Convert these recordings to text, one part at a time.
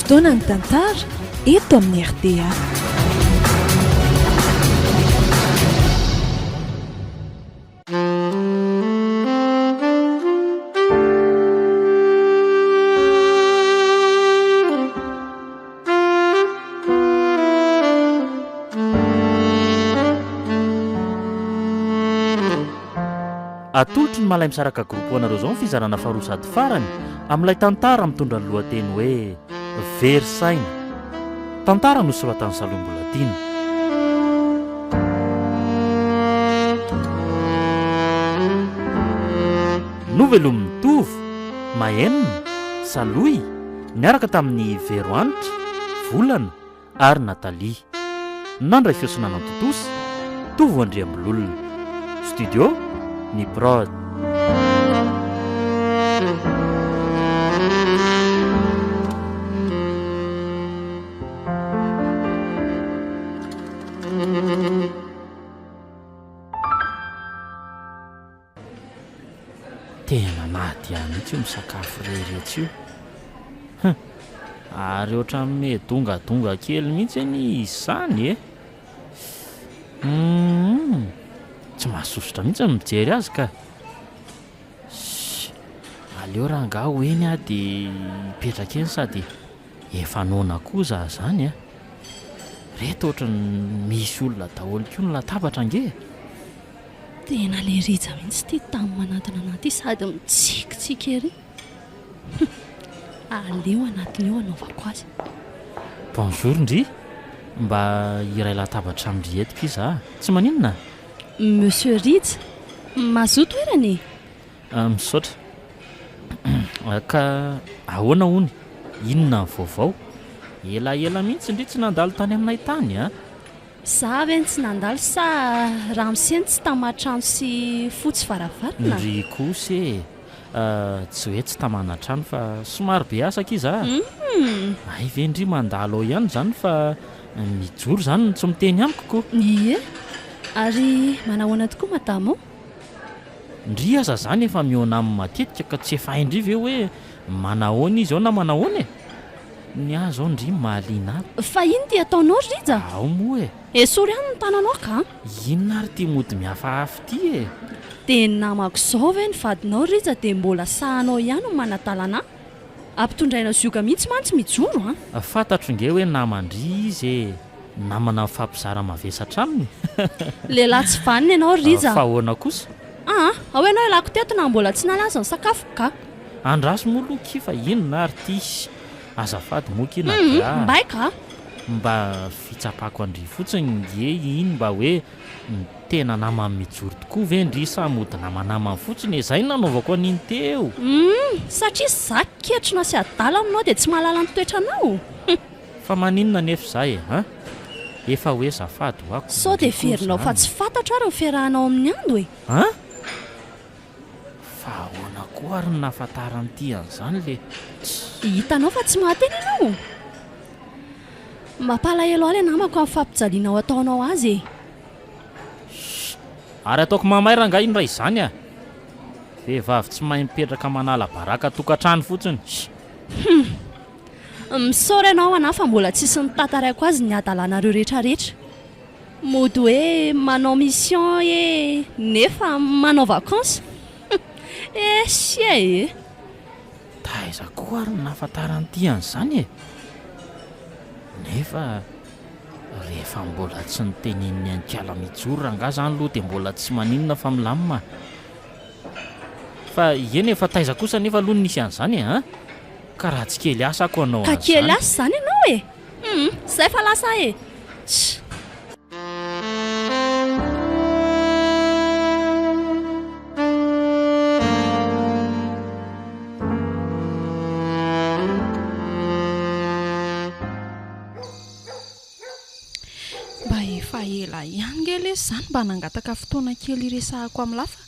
Fotoanan'ny tantara eto amin'ny rta. Atolotry ny Malaimisaraka Group ho anareo izao ny fizarana faharoa sady farany amin'ilay tantara mitondra ny lohateny hoe Very saina. Tantara nosoratan'i Salohy Mbolatiana. Novelomin'i Tovo, Mahenina, Salohy, niaraka tamin'i Vero Hanitra, Volana ary Nathalie. Nandray feo sy nanantontosa, Tovo Andriambololona. Studio, Ny Prod. Tena Nadia mihitsy io misakafo irery etsy io. Hum! Ary ohatran'ny medongadonga kely mihitsy anie izy izany e! Humm! Tsy mahasosotra mihitsy ny mijery azy ka! Ssss! Aleo rangahy ho eny aho dia hipetraka eny sady efa noana koa za zany a! Reto ohatran'ny misy olona daholo koa ny latabatra ange e! Tena le Rija mihitsy ity tany manantona anah ity sady mitsikitsiky ery. Hum! Aleo anatiny eo anaovako azy. Bonjour ndry! Mba hiray latabatra amin-dry eto ki za, tsy maninona? Monsieur Rija, mazoa toerana e! Misaotra. Ka ahoana hono? Inona ny vaovao? Elaela mihitsy ndry tsy nandalo tany aminay tany a! Za ve no tsy nandalo sa ramose no tsy tama-trano sy fotsy varavarana? Ndry kosa e! Tsy hoe tsy tamana trano fa somary be asa akia za. Hay ve ndry mandalo ao ihany izany fa mijoro izany no tsy miteny amiko ko! Ie! Ary manahoana tokoa madama o? Ndry aza zany efa mihaona aminy matetika ka tsy efa hain-dry ve hoe manahoana izy ao na manahoana e! Ny ahy zao ndry mahaliana ahy. Fa inn ty ataonao ry Rija? Ao moa e! Esory any ny tananao ka! Inona ary ity mody mihafahafa ity e! Dia ny namako izao ve ny vadinao ry Rija dia mbola sahanao ihany no manadala anah? Ampitondraina zioga mihitsy mantsy mijoro an! Fantatro nge hoe naman-dry izy e! Namana mifampizara mavesatra aminy. Lehilahy tsy vanona ianao ry Rija a! Fa ahoana kosa? Aa! Ao ianao ialako teto na mbola tsy nalaza ny sakafoko ka! Andraso moa aloha ki fa inona ary ty? Azafady moa ki Nadia a! Mbay ka! Mba fitsapako an-dry fotsiny nge iny mba hoe tena naman'i Mijoro tokoa ve ndry sa mody namanamany fotsiny e! Zay no nanaovako an'iny teo! Humm! Satria za ketrina sy adala aminao dia tsy mahalala ny toetranao? Humm! Fa maninona anefa za e! An! Efa hoe zafady ho ako Sao dia ndry koa heverinao fa zany. tsy fantatro ary ny fiarahanao amin'i Ando e! An! Fa ahoana koa ary no nahafantaran'ity an'izany le tsy. Hitanao fa tsy mahateny ianao? Mampalahelo ahy le namako amin'ny fampijalianao ataonao azy e! Shh! Ary ataoko mamay rangahy iny raha izany a! Vehivavy tsy mahay mipetraka manala baraka tokantrano fotsiny. Shh! Hum! Misaora ianao anah fa mbola tsisy nitantaraiko azy ny hadalanareo retraretra. Mody hoe manao mission ee nefa manao vacances Esia ee. Taiza koa ary no nahafantaran'ity an'izany e? Nefa rehefa mbola tsy notenenin'i Ankala Mijoro rangahy izany aloha dia mbola tsy maninona fa milamina. Fa eny e, fa taiza kosa anefa aloha no nisy an'izany e, an? Ka raha tsy kely asa ako hanao Ka kely an'izany. asa izany ianao e! Humm, zay fa lasa e! Tch. Mba efa ela ihany nge lesy zany mba nangataka fotoana kely hiresahako amin'lah fa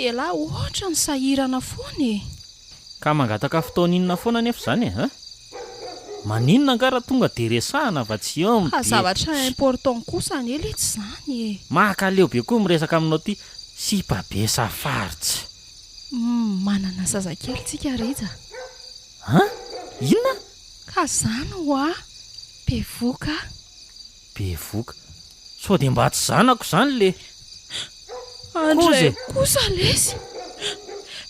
elah ohatran'ny sahirana foana e! Ka mangataka fotoana inona foana anefa izany e? An? Maninona angaha raha tonga dia resahana fa tsy eo Fa dia. zavatra important kosa anie letsy izany e! Makaleo be koa miresaka aminao ty sipa be safaritsy. Humm manana zazakely tsika Rija. An? Inona? Ka zany hoa, bevoka a! Bevoka. Sao dia mba tsy zanako izany le Andray kosa lesy!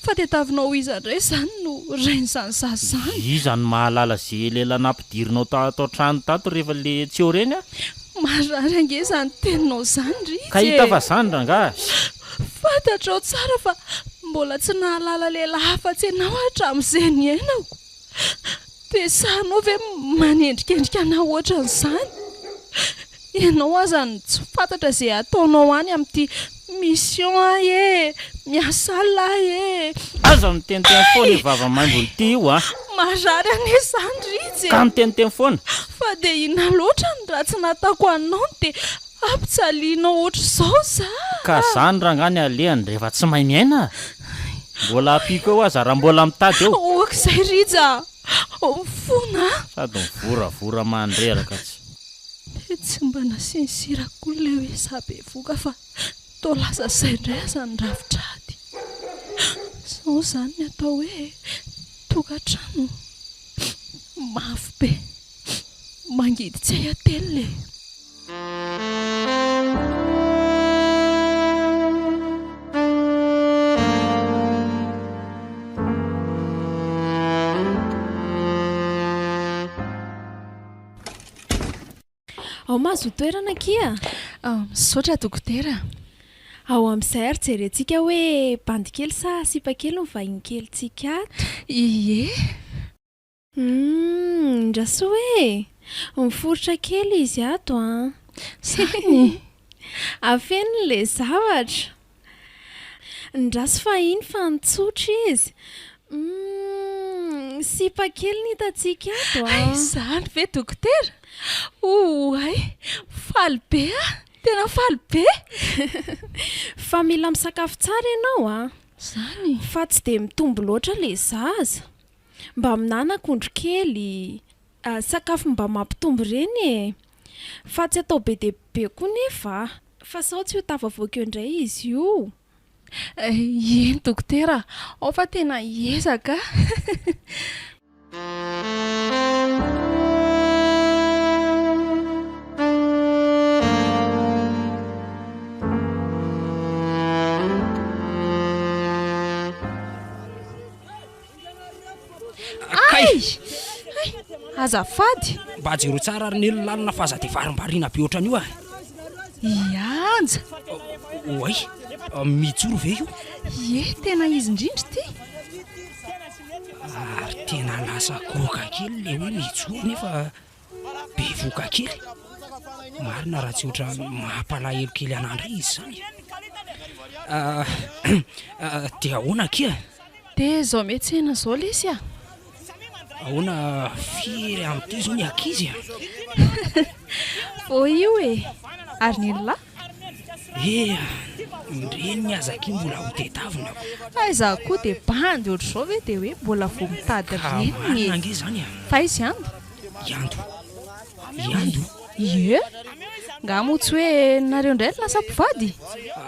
Fa tadiavinao ho iza indray izany no rain'izany zaza izany? Iza no mahalala ze lela nampidirinao tato an-trano tato rehefa le tsy eo ireny a? Marary ange izany teninao izany Rija e! Ka hita fa zany rangaha! Fantatrao tsara fa mbola tsy nahalala lehilahy afa-tsy ianao hatramin'izay niainako. Dia sahinao ve manendrikendrika anah ohatran'izany? Ianao aza no tsy fantatra izay ataonao any amin'ity mission ahy e! Miasa alina ahy e! Aza miteniteny foana io vava maimbony ity io a! Marary anie izany Rija e! Ka miteniteny foana? Fa dia inona loatra ny ratsy nataoko anao no dia ampijalianao ohatr'izao za a! Ka zany rangahy ny alehany rehefa tsy mahay miaina a! Mbola ampiako eo aza raha mbola mitady eo! Ok izay Rija a! Mifona a! Sady mivoravora mandreraka tsy. Dia tsy mba nasiany sira akory ilay hoe za bevoka fa toa lasa izay indray aza ny rafitr'ady. Izao izany ny atao hoe tokantrano mafy be, mangidy tsy hay atelina e! Ao mahazoa toerana akia. Misaotra dokotera. Ao amin'izay ary jerentsika hoe bandy kely sa sipa kely ny vahiny kelintsika ato. Ie. Humm, Rasoa e! Miforitra kely izy ato an! Zany? Afeniny le zavatra. Ndraso fahiny fa nitsotra izy. Humm, sipa kely ny hitantsika ato an! Hay izany ve dokotera? Oay! Faly be aho! Tena faly be! Fa mila misakafo tsara ianao an! Zany? Fa tsy dia mitombo loatra le zaza. Mba minana akondro kely, sakafo mba mampitombo ireny e! Fa tsy atao be dia be koa nefa a! Fa sao tsy ho tafavoaka eo indray izy io? Eny dokotera a! Ao fa tena hiezaka a! Kay! Hay! Azafady! Mba jereo tsara ry Neny lalina fa aza dia varimbariana be ohatran'io ah! Ianja! Oay! Mijoro ve io? Ie, tena izy indrindra ity! Ary tena lasa goaka kely ilay hoe mijoro nefa Bevoka kely. Marina raha tsy ohatran'ny mampalahelo kely anah indray izy izany. Dia ahoana akia? Dia izao miantsena izao lesy a! Ahoana firy amin'ity izao ny ankizy a? Vao io e! Ary ny lahy? Eh, ny reniny aza akia mbola ho tedavina. Aiza koa dia bandy ohatr'izao ve dia hoe mbola vao mitady reniny e! Marina ange izany a! Fa aiza i Ando? I Ando? I Ando? Ie! Nga moa tsy hoe nareo indray no lasa mpivady?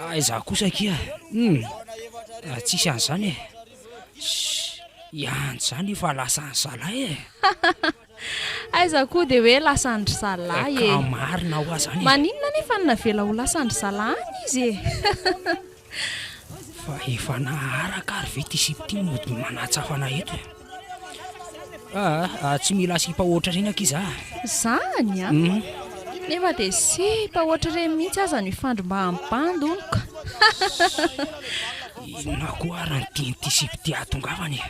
Aiza kosa akia! Hum! Tsisy an'izany e! Ssss! I Ando izany efa lasan'ny zalahy e! Aiza koa dia hoe lasan-dry zalahy e! Ka marina hoa zany e! Maninona anefa no navela ho lasan-dry zalahy any izy e? Fa efa naharaka ary ve ity sipa ity mody manatsafana eto e? Aa, tsy mila sipa ohatr'ireny akia za. Zany an! Nefa dia sipa ohatr'ireny mihitsy aza no ifandrombahan'ny bandy hono ka! Inona koa ary ny tian'ity sipa ity hahatongavana e?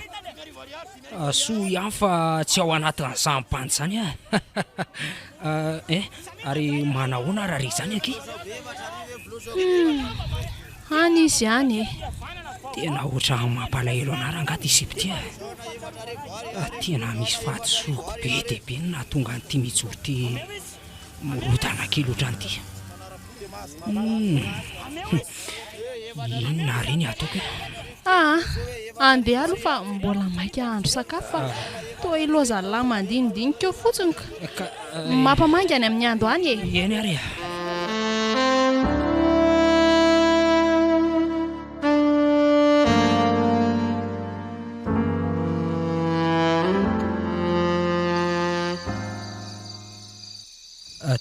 Soa ihany fa tsy ao anatin'izany bandy izany aho eh! Ary manahoana raha re izany akia? Hum, any izy any e! Tena ohatran'ny mampalahelo anah rangahy ity sipa ity e! Tena misy fahadisoako be dia be no nahatonga an'ity mijoro ity mirodana kely ohatran'ity. Humm. Inona re ny ataoko e? Aa, andeha aloha fa mbola maika hahandro sakafo fa toa ilaozan'lah mandinidinika eo fotsiny ka. Ka Mampamangy any amin'ny ando any e. Eny ary e.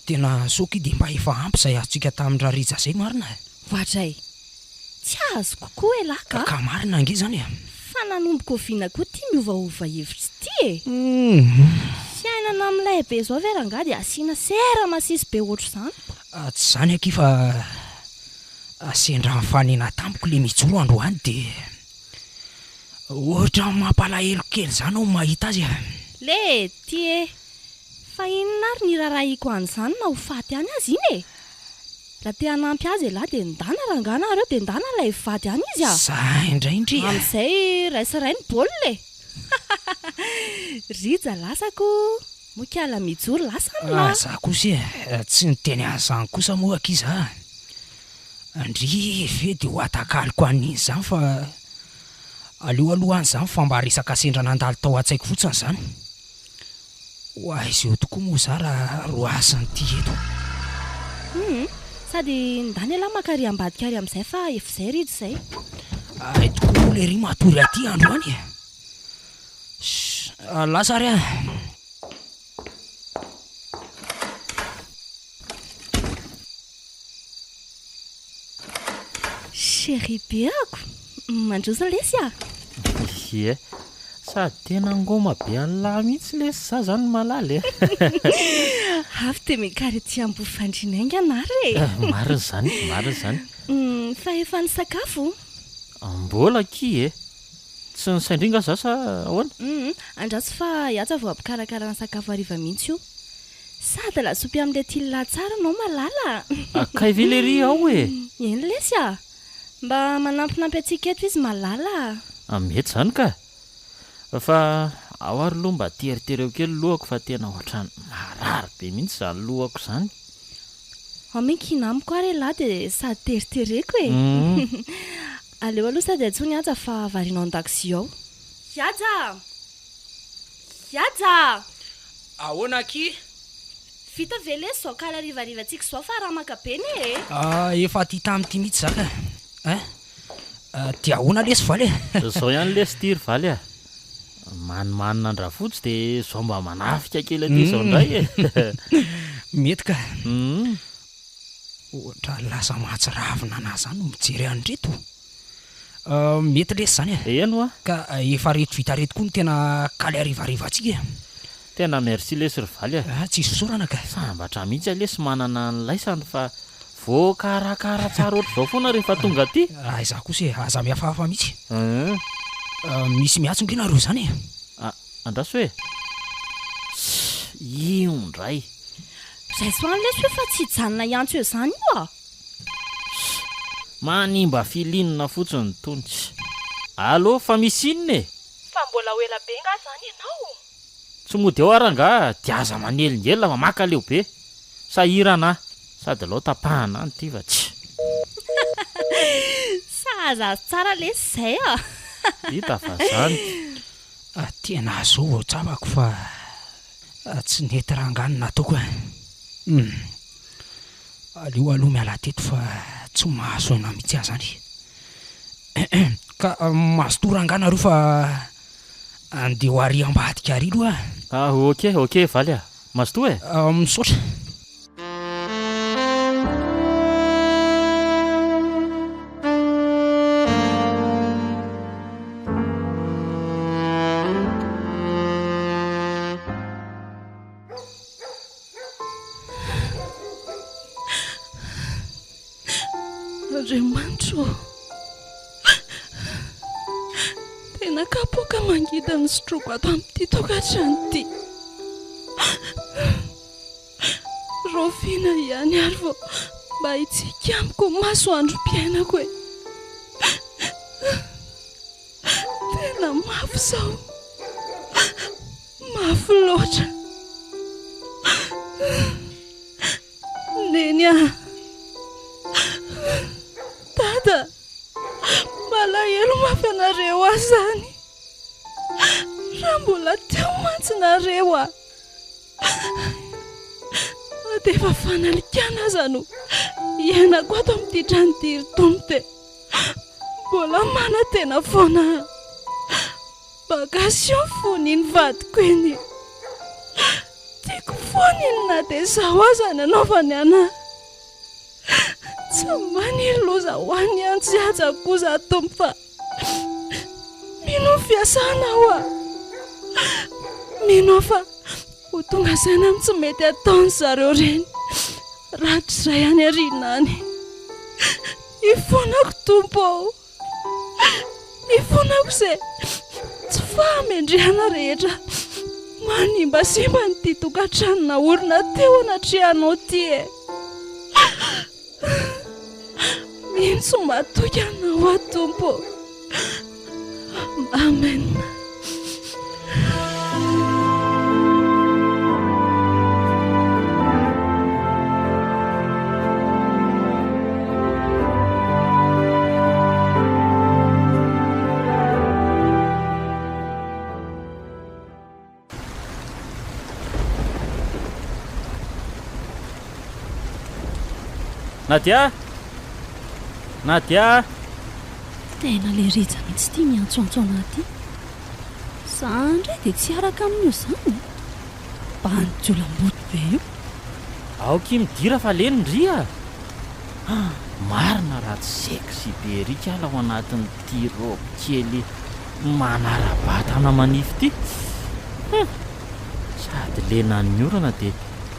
Tena soa akia dia mba efa ampy izay azontsika tamin-dRarija izay marina e! Voadray, tsy azoko koa elah ka! Ka marina ange izany e! Fa nanomboka oviana koa ity miovaova hevitra ity e? Fiainana milay be izao ve rangahy dia asiana sera masiso be ohatr'izany? Tsy izany akia fa sendra nifanena tamiko le mijoro androany dia ohatran'ny mampalahelo kely izany aho mahita azy e! Le ty e! Fa inona ary ny irarahiko an'izany na ho faty any aza iny e! Raha te hanampy azy elah dia ndana rangahy nareo dia ndana ilay vady any izy a! Za indray ndry a! Amin'izay ray sy ray ny baolina e! Rija lasako, moa kiala mijoro lasa any lah! Za kosa e, tsy niteny an'izany kosa moa akia za a! Ndry ve dia ho atakaloko an'iny izany fa aleo aloha any izany fa mba resaka sendra nandalo tao an-tsaiko fotsiny izany. Ho aiza eo tokoa moa za raha roasin'ity eto. Hum, sady ndany ialahy maka ary ambadika ary amin'izay fa efa izay Rija izay. Hay tokoa moa lery matory aty androany e. Ss, lasa ary ah. Chérie be-ako, mandroso lesy ah! Ie, sady tena ngôma be an'lah mihitsy lesy za zany malala e! Avy dia miakara ety ambony fandriana haingana ary e! Marina izany, marina izany. Fa efa nisakafo? Mbola akia e! Tsy nisaindria nga za sa ahoana? Hum, andraso fa i Haja vao hampikarakarana sakafo hariva mihitsy io. Sady lasopy amin'ilay tillah tsara anao malala a! Kay ve lery ao e? Eny lesy a! Mba manampinampy antsika eto izy malala a! Mety izany ka! Fa ao ary aloha mba teritereo kely ny lohako fa tena ohatran'ny marary be mihitsy izany lohako izany. Ao miankina amiko ary elah dia sady teritereko e! Aleo aloha sady antsoiny Haja fa variana ao an-dakozia ao. Haja a! Haja a! Ahoana akia? Vita ve lesy zao kaly harivarivantsika izao fa ramaka be ne e! Ah, efa aty tamty mihitsy za ka eh! Dia ahoana lesy Valy e? Zao ihany lesy ity ry Valy a! Manimanina an-dRafotsy dia zao mba manafika kely aty izao indray e! Mety ka! Ohatran'ny lasa mahatsiravina anah zany no mijery an'ireto. Mety lesy zany e! Eny hoa! Ka efa reto vita reto koa no tena kaly harivarivantsika e! Tena merci lesy ry Valy a! Ah tsisy fisaorana ka! Sambatra mihitsy aho lesy manana an'laisany fa voakarakara tsara ohatr'izao foana rehefa tonga aty! Aiza kosa e! Aza mihafahafa mihitsy! Misy miantso nge nareo zany e! Ah andraso e! Ss io ndray! Raiso any lesy io fa tsy hijanona hiantso eo izany io a! Ss manimba feeling fotsiny tony! Ss allo fa misy inona e? Fa mbola ho ela be nga zany ianao? Tsy mody eo aho rangaha dia aza manelingelina fa maka leo be. Sahirana aho. Sady alao tapahana any ity fa tsy. Sahaza azy tsara lesy izay a! Hita fa zany. Tena zao vao tsapako fa tsy nety rangaha ny nataoko e. Hum. Aleo aloha miala teto fa tsy mahazo aina mihitsy aho zany. Ka mazotoa rangaha nareo fa andeha ho ary ambadika ary aloha ah. Ah ok ok Valy ah. Mazotoa e. Misaotra. Andriamanitro ô! Tena kapoaka mangidy ny sotroiko ato amin'ity tokantrano ity. Rahoviana ihany ary vao mba hitsiky amiko ny masoandrom-piainako e! Tena mafy izao. Mafy loatra. Neny a! Dada! Malahelo mafy anareo aho izany. Raha mbola teo mantsy nareo a! Na dia efa fanalikana aza no iainako ato amin'ity trano ity ry Tompo dia mbola manantena foana aho. Mba gasio ny fon'iny vadiko iny. Tiako foana. foana iny na dia izaho aza nanaovany anà. Tsy maniry loza ho an'i Anjo sy Haja koa izaho Tompo fa mino ny fiasanao aho. Mino aho fa ho tonga saina amin'ny tsy mety ataony zareo ireny rahatrizay any aoriana any. Ifonako Tompo ô. Ifonako izay tsy fahamendrehana rehetra manimbazimba an'ity tokantrano naorina teo anatrehanao ity e. Mino sy matoky anao aho Tompo. Amen. Nadia! Nadia! Tena le Rija mihitsy ity miantsoantso anah ity. Za ndray dia tsy hiaraka amin'io zany e! Bandy jiolamboto be io. Aoka midira fa leny ndry a! Marina raha tsy sexy be ery kala ao anatin'ity robe kely manara-batana manify ity. Hum! Sady lenan'ny orana dia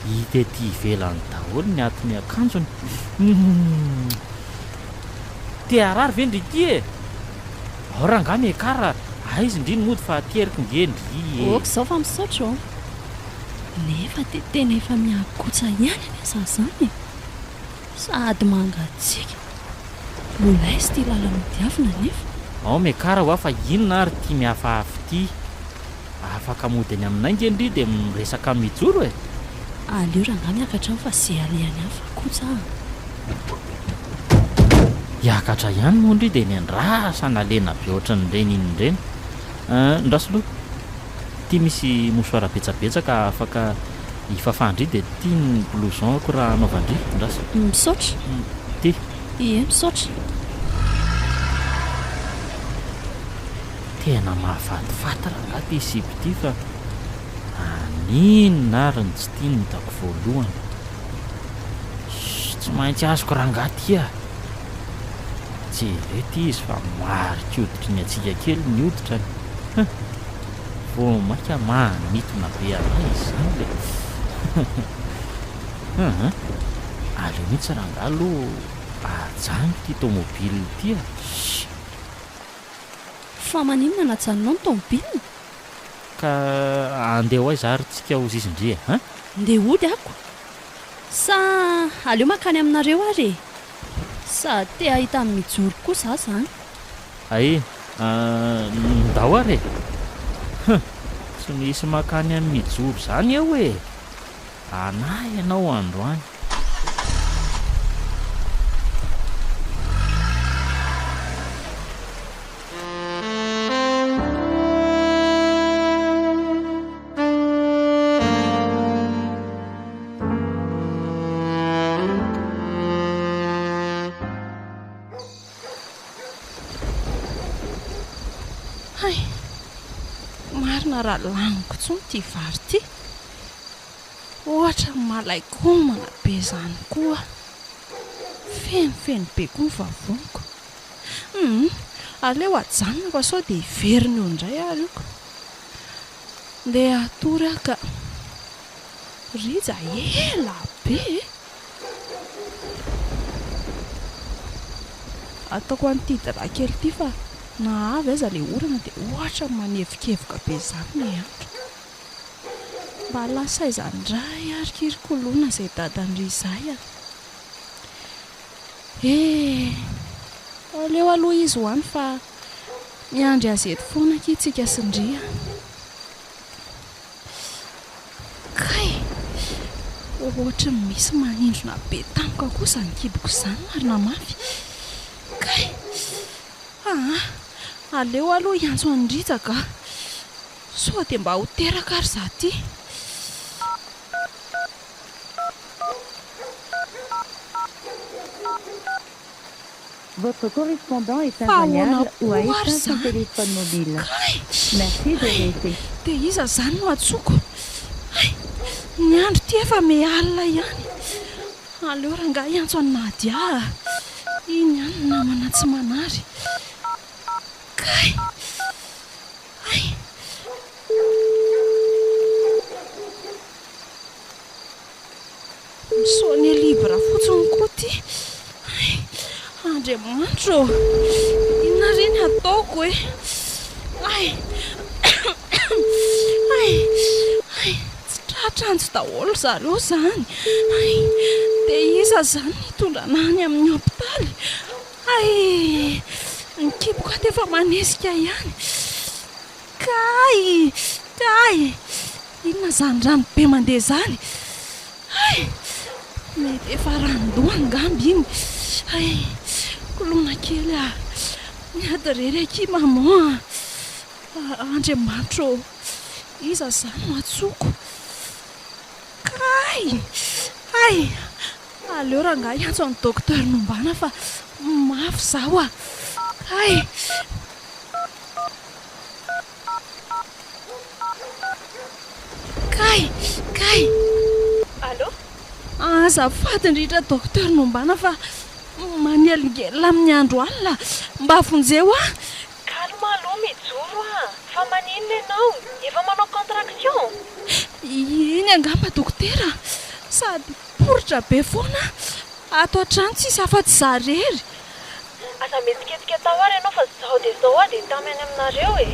hita ety ivelany daholo ny atin'ny akanjony. Hum! Te harary ve ndry ity e? Ao rangahy miakara aiza ndry ny mody fa ateriko nge ndry e! Ok zao fa misaotra ô! Nefa dia tena efa miha-kotsa ihany anie za zany e! Sady mangatsiaka. Mbola aiza ity lalana hodiavina anefa? Ao miakara hoa fa inona ary ity mihafahafa ity? Afaka mody any aminay nge ndry dia miresaka mijoro e! Aleo rangahy miakatra any fa ze alehany any fa kotsa a! Hiakatra ihany moa ndry dia nendrasana lena be ohatran'ireny iny ireny. Ndraso aloha. Ity misy mouchoir betsabetsaka afaka hifafan-dry dia ity ny blouson-ko raha hanaovan-dry. Ndraso. Misaotra. Ity. Ie, misaotra. Tena mahafatifaty rangahy ity sipa ity fa haninona ary no tsy tia ny hitako voalohany. Tsy maintsy azoko rangahy ity a! Jereo ity izy fa marikoditry ny antsika kely ny hoditrany. Huh! Vao mainka manintona be anay izany le. Huh! Aleo mihitsy rangahy aloha ajanoko ity tomobile ity a! Shh! Fa maninona no ajanonao ny tomobile? Ka andeha ho aiza ary tsika ho zizin-dry e? Hein? Ndeha hody ako. Sa aleo mankany aminareo ary e? Sady te hahita an'i Mijoro koa za zany. Hay, ndao ary e! Hum! Tsy misy mankany amin'i Mijoro zany eo e! Anah ianao androany. Hay! Marina raha laniko intsony ity vary ity. Ohatran'ny malain-komana be izany koa aho. Fenofeno be koa ny vavoniko. Humm, aleo ajanona fa sao dia hiverina eo indray ary io ka. Ndeha hatory aho ka. Rija ela be e! Ataoko an'ity drap kely ity fa na avy aza ilay orana dia ohatran'ny manevokevoka be izany ilay andro. Mba lasa aiza indray ary ky ry Koloina izay dadan-dry izay a! Eh! Aleo aloha izy ho any fa miandry azy eto foana akia tsika sy ndry a! Kay! Ohatry ny misy manindrona be tampoka koa izany kiboko izany marina mafy. Kay! Aa! Aleo aloha hiantso an'i Rija ka! Sao dia mba ho teraka ary izaho ity. Votre correspondant est Fa ahoana injoignable ou a koa ary éteint son izany? téléphone mobile. Kay! Merci de Hay! réessayer. Dia iza izany no antsoiko? Hay! Ny andro ity efa me alina ihany. Aleo rangahy hiantso an'i Nadia a! Iny ihany ny namana tsy manary. Kay! Hay! Mi-sonner libre fotsiny koa ity. Hay! Andriamanitro ô! Inona re ny hataoko e? Hay! Hay! Hay! Tsy tratra antso daholo zareo izany. Hay! Dia iza izany no hitondra anà any amin'ny hopitaly? Hay! Ny kiboko ato efa manesika ihany. Kay! Kay! Inona izany rano be mandeha izany? Hay! Mety efa ranon-doha angamba iny. Hay! Koloina kely ah! Miady irery akia maman ah! Andriamanitra ô! Iza izany no antsoiko? Kay! Hay! Aleo rangahy hiantso an'i Docteur Nombana fa mafy izaho ah! Kay! Kay! Kay! Allô? Azafady indrindra Docteur Nombana fa manelingelina amin'ny andro alina. Mba vonjeo aho. Calme aloha mijoro ah! Fa maninona ianao? Efa manao contraction? Eny angamba dokotera, sady poritra be foana aho ato an-trano tsisy afa-tsy izaho irery. Aza mihetsiketsika tao ary ianao fa zao dia zao aho dia tamy any aminareo e!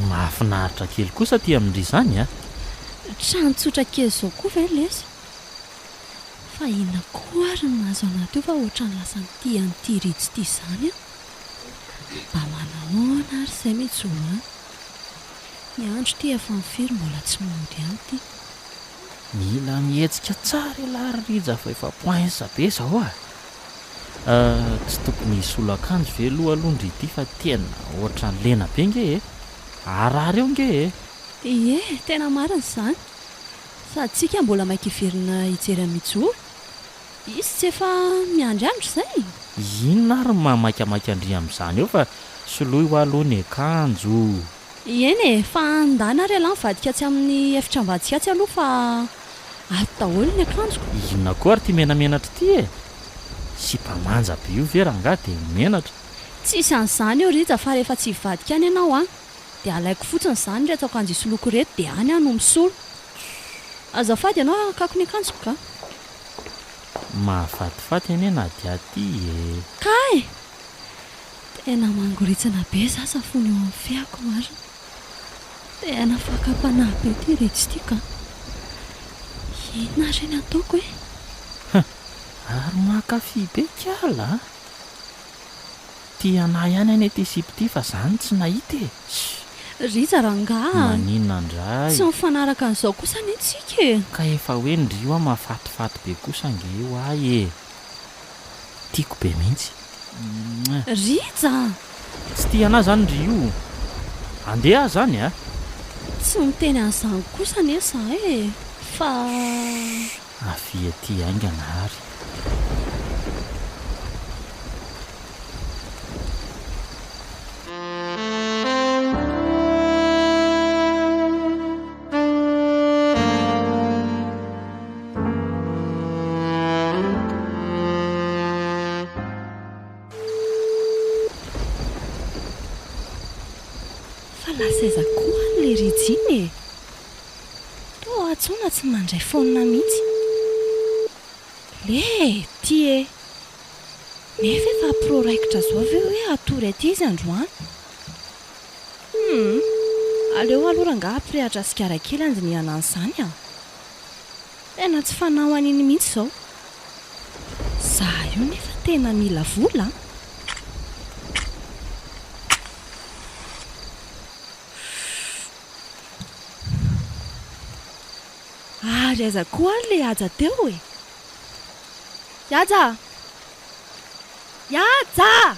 Mahafinaritra kely kosa aty amin-dry izany a! Trano tsotra kely izao koa ve lesy? Fa inona koa ary no nahazo anah teo fa ohatran'ny lasa nitia an'ity Rijo ity izany aho? Mba manahoana ary izay mijoro any? Ny andro ity efa amin'ny firy mbola tsy mody ihany ity? Mila mihetsika tsara ialahy ry Rija fa efa poince be izao a! Tsy tokony hisolo akanjo ve aloha aloha ndry ity fa tena ohatran'ny lena be nge e! Harary eo nge e! Ie, tena marina izany. Sady tsika mbola maika hiverina hijery an'i Mijoro. Izy tsy efa miandry andro izay? Inona ary no maha maikamaika an-dry amin'izany eo fa soloy hoa aloha ny akanjo. Eny e, fa ndana ary ialahy mivadika atsy amin'ny efitra ambadika atsy aloha fa ato daholo ny akanjoko. Inona koa ary ity menamenatra ity e? Sipa manja be io ve rangahy dia menatra? Tsisy an'izany eo Rija fa rehefa tsy hivadika any ianao an, dia alaiko fotsiny izany ireto akanjo hisoloako ireto dia any aho no misolo. Azafady ianao raha hakako ny akanjoko ka. Mahafatifaty anie Nadia ty e! Kay! Tena mangoritsina be za safony eo amin'ny feako marina. Tena fakam-panahy be ity Ritsy ity ka. Inona re ny ataoko e? Huh! Ary mankafy be kala a! Tia anah ihany anie ity sipa ity fa za no tsy nahita e! Shh! Rija rangaha a! Maninona ndray? Tsy mifanaraka an'izao kosa anie tsika e! Ka efa hoe ndry hoa mahafatifaty be kosa ange hoa e! Tiako be mihitsy. Mouah. Rija a! Tsy tia anah zany ry io. Andeha aho zany a! Tsy miteny an'izany kosa anie za e! Fa. Avia aty haingana ary. Fa lasa aiza koa any le Rijy iny e? Toa antsoina tsy mandray phone mihitsy. Le ty e! Nefa efa pro raikitra zao ve hoe hatory aty izy androany? Humm! Aleo aloha rangaha hampirehatra sigara kely handinihana an'izany an! Tena tsy fanao an'iny mihitsy izao. Za io nefa tena mila vola an! Ary aiza koa ary le Haja teo e? Haja! Haja!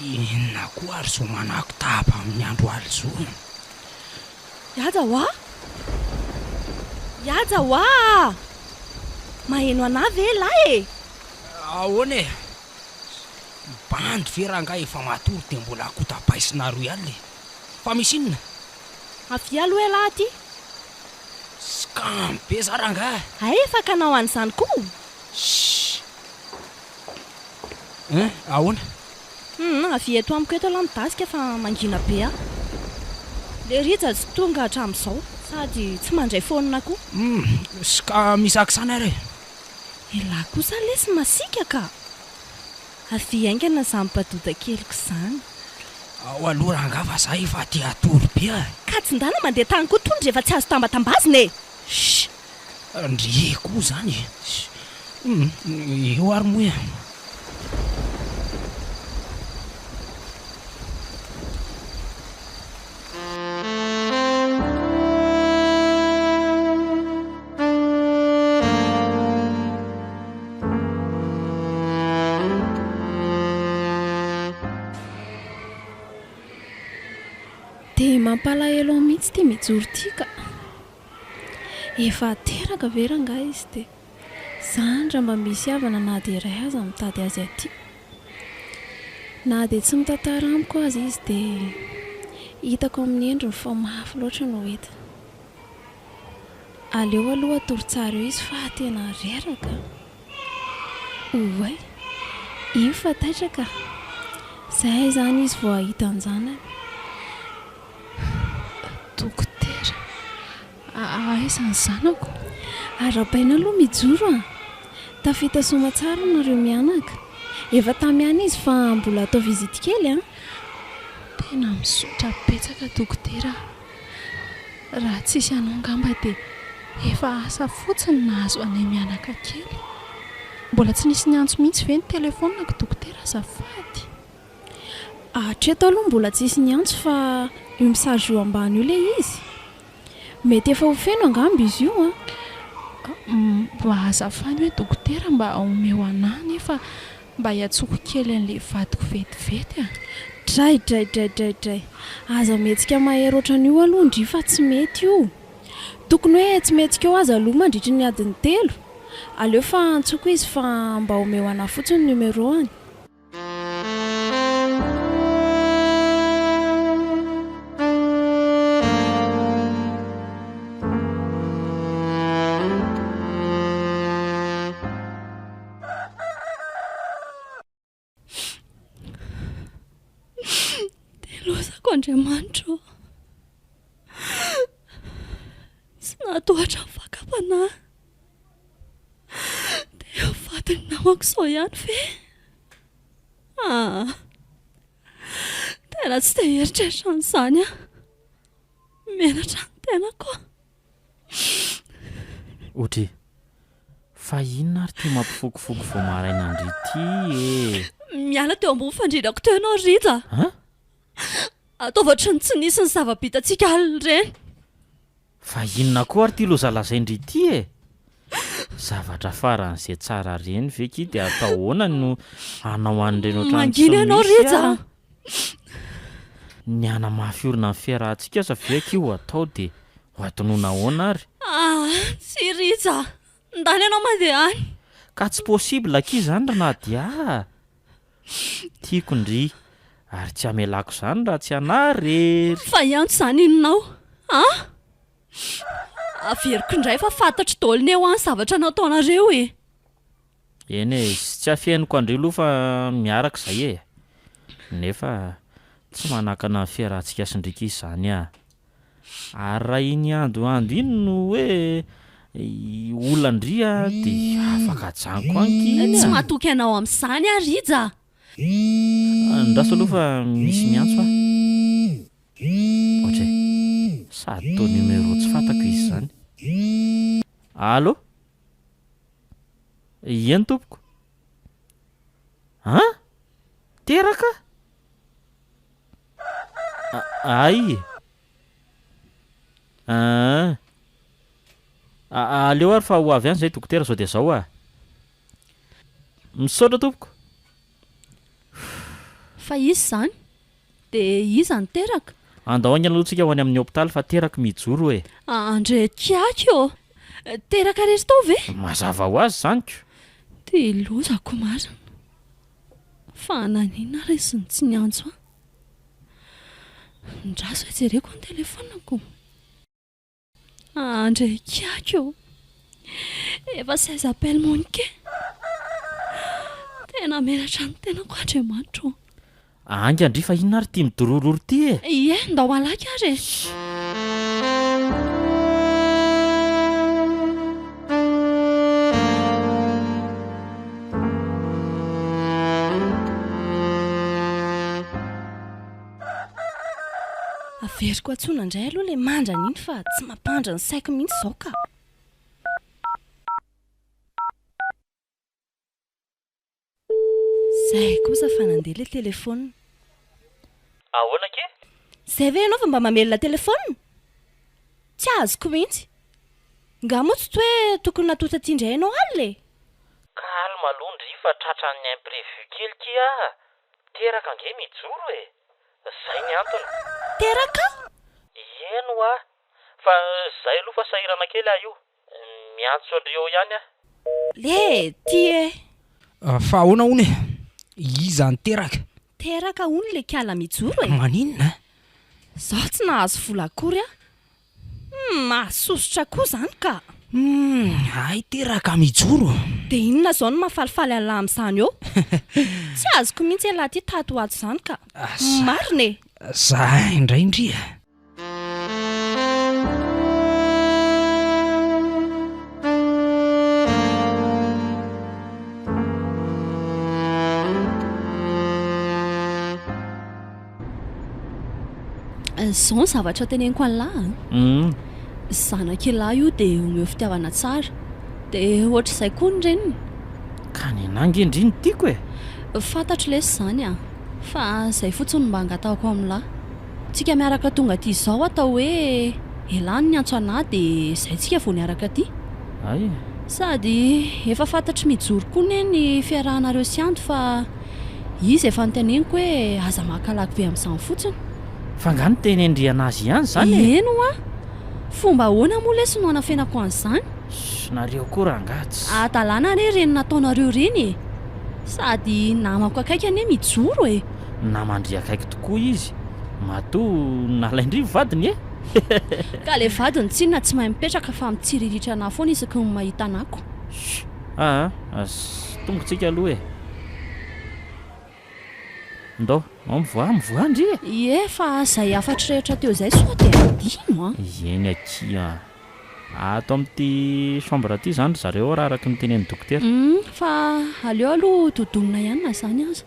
Inona koa ary izao manako taba amin'ny andro alina izao? Haja hoa! Mihaja hoa! Maheno anah ve elah e? Ahoana e? Bandy ve rangahy efa matory dia mbola kotabaisina royal e? Fa misy inona? Avia aloha elah aty. Scam be za rangahy. Hay efa kanao an'izany koa? Shh! Hein? Ahoana? Humm, avia eto amiko eto aloha midasika fa mangina be aho. Le Rija tsy tonga hatramin'izao, sady tsy mandray phone koa. Humm, ska misakisana ary e! Elah kosa lesy masiaka ka! Avia haingana izany badoda keliko izany. Ao aloha rangaha fa za efa te hatory be a! Ka tsy ndana mandeha tany koa tony rehefa tsy azo tambatambazina e! Shh! Ndry koa izany e! Humm, eo ary moa e! Dia mampalahelo ahy mihitsy ity mijoro ity ka. Efa teraka ve rangahy izy dia zany raha mba misy havana na dia iray aza mitady azy aty. Na dia tsy mitantara amiko aza izy dia hitako amin'ny endriny fa mafy loatra no entiny. Aleo aloha hatory tsara eo izy fa tena reraka a! Oay! Io fa taitra ka! Zay izany izy vao hahita an-janany. Dokotera, aiza ny zanako? Arahabaina aloha mijoro a! Tafita soamatsara nareo mianaka. Efa tamy ihany izy fa mbola atao visite kely a! Tena misaotra betsaka dokotera a! Raha tsisy anao angamba dia efa asa fotsiny nahazo anay mianaka kely. Mbola tsy nisy niantso mihitsy ve ny telefaoniko dokotera azafady? Hatreto aloha mbola tsisy niantso fa io message io ambany io ilay izy. Mety efa ho feno angamba izy io an! Mba azafady hoe dokotera mba omeo anah nefa Mba hiantsoako kely an'ilay vadiko vetivety a! Dray dray dray dray dray! Aza mihetsika mahery ohatran'io aloha ndry fa tsy mety io! Tokony hoe tsy mihetsika eo aza aloha mandritry ny adiny telo! Aleo fa antsoiko izy fa mba omeo anah fotsiny numéro-ny. Dia lozako Andriamanitra ô! Tsy nahatohatra ny fakam-panahy. Dia ho fatin'ny namako izao ihany ve? Ah! Tena tsy te hieritreritra an'izany aho. Menatra ny tenako aho. Audrey, fa inona ary ity mampifokofoko vao maraina an-dry ity e? Miala teo ambony fandrinako teo ianao ry Rija a! An? Ataovy ohatran'ny tsy nisy ny zava-bitantsika alina ireny. Fa inona koa ary ity loza lazain-dry ity e? Zavatra faran'izay tsara ireny ve ki dia atao ahoana no hanao an'ireny ohatran'ny tsy Mangina ianao misy Rija a? a! Ny hanamafy orina ny fiarahantsika aza ve akia ho atao dia ho adinoina ahoana ary? Ah, tsy Rija a! Ndany ianao mandeha any. Ka tsy possible akia izany ry Nadia a! Tiako ndry, ary tsy hamelako izany raha tsy anà rery. Fa hiantso izany inona aho? An? Averiko indray fa fantatro daholo ny eo an ny zavatra nataonareo e! Eny e, tsy afeniko an-dry aloha fa miaraka izay e! Nefa tsy manakana ny fiarahantsika sy ndry akia izany ah! Ary raha iny andohando iny no hoe olan-dry ah dia afaka ajanoko any akia iny Tsy ah! matoky anao amin'izany aho Rija a! Andraso aloha fa misy miantso ah! Ohatra e! Sady toa numéro tsy fantako izy izany. Allo? Eny tompoko. An? Teraka? Ay e! Aa! Aleo ary fa ho avy any izay dokotera zao dia zao ah! Misaotra tompoko. Fa iza izany? Dia iza no teraka? Andao haingana aloha tsika ho any amin'ny hopitaly fa teraka mijoro e! Andre kiaky ô! Teraka irery tao ve? Mazava ho azy izany ko! Dia lozako marina. Fa naninona ary izy no tsy niantso ahy? Ndraso e, jereko ny telefaoniko. Andre kiaky ô! Efa seize appels manqués. Tena menatra ny tenako Andriamanitra ô! Ainga ndry fa inona ary ity midorororo ity e? Ie, ndao halaky ary e! Averiko antsoina indray aloha ilay mandrana iny fa tsy mampandry ny saiko mihitsy izao ka. Izay kosa fa nandeha ilay telefaonina. Ahoana akia? Izay ve ianao vao mba mamelona telefaonina? Tsy azoko mihitsy. Nga moa tsy toe tokony natory taty indray ianao alina e? Calme aloha ndry fa tratran'ny imprévu kely kia ah! Teraka ange mijoro e! Zay ny antony. Teraka? Eny hoa! Fa zay aloha fa sahirana kely aho io. Miantso an-dry eo ihany aho. Le ty e! Fa ahoana hono e? Iza no teraka? Teraka hono le kiala mijoro e! Maninona? Zaho tsy nahazo vola akory aho. Humm mahasosotra koa zany ka! Humm hay teraka mijoro. Dia inona izao no mahafalifaly an'lah amin'izany eo? Tsy azoko mihitsy elah ty tato ho ato izany ka! Marina e! Za indray ndry a! Izao ny zavatra teneniko an'lah an! Zanak'ilah io dia omeo fitiavana tsara. Dia ohatr'izay koa ny reniny. Ka nenah nge ndry no tiako e! Fantatro lesy izany an! Fa izay fotsiny no mba angatahako amin'lah. Tsika miaraka tonga aty izao atao hoe elah no niantso anah dia izay tsika vao niaraka aty. Hay e! Sady efa fantatr'i Mijoro koa ne ny fiarahanareo sy Ando fa Izy efa noteneniko hoe aza maka lagy be amin'izany fotsiny. Fa nga nitenendry anazy ihany izany e? Eny hoa! Fomba ahoana moa lesy no hanafenako an'izany? Ssy nareo koa rangaha tsy. Hadalana anie ireny nataonareo ireny e! Sady namako akaiky anie mijoro e! Naman-dry akaiky tokoa izy, matoa nalain-dry vadiny e! Ka le vadiny tsinona tsy mahay mipetraka fa mitsiriritra anah foana isaky ny mahita anah ko. Ssy aa! Tonga tsika aloha e! Ndao, ao mivoaha, mivoaha ndry e! Ie, fa izay hafatro rehetra teo izay sao dia adino an! Eny akia an! Ato amin'ity chambre ity izany ry zareo raha araka ny tenenin'ny dokotera. Hum, fa aleo aloha dodonina ihany na izany aza.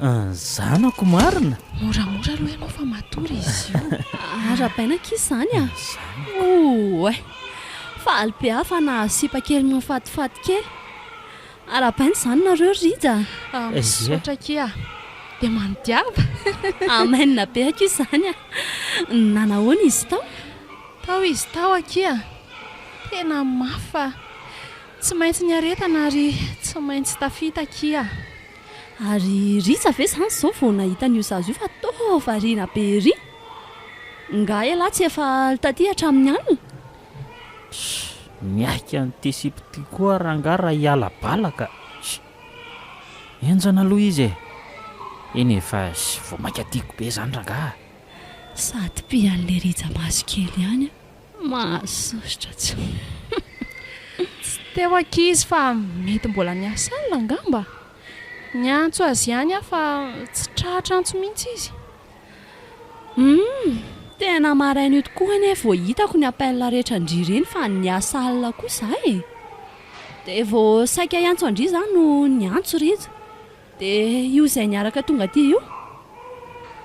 Ny zanako marina! Moramora aloha ianao fa matory izy io. Arahabaina akia izany a! Oay! Faly be aho fa nahazo sipa kely mahafatifaty kely. Arahabaina izany nareo ry Rija a! Misaotra akia. Dia manodiava. Amen be akia izany a! Nanahoana izy tao? Tao izy tao akia. Tena mafy fa tsy maintsy niaretana ary tsy maintsy tafita akia. Ary Rija ve izany izao vao nahita an'io zaza io fa toa variana be ery? Nga ialahy tsy efa taty hatramin'ny alina? Pss, miaika an'ity sipa ity koa rangahy raha hiala bala ka! Ss, henjana aloha izy e! Eny e, fa vao mainka tiako be izany rangahy a! Sady mpian'ilay Rija maso kely ihany an! Mahasosotra tsy. Tsy teo akia izy fa mety mbola niasa alina angamba. Niantso azy ihany aho fa tsy tratra antso mihitsy izy. Humm! Tena maraina io tokoa anie vao hitako ny appel rehetra ndry ireny fa niasa alina koa za e! Dia vao saika hiantso an-dry za no niantso Rija. Dia io izay niaraka tonga aty io?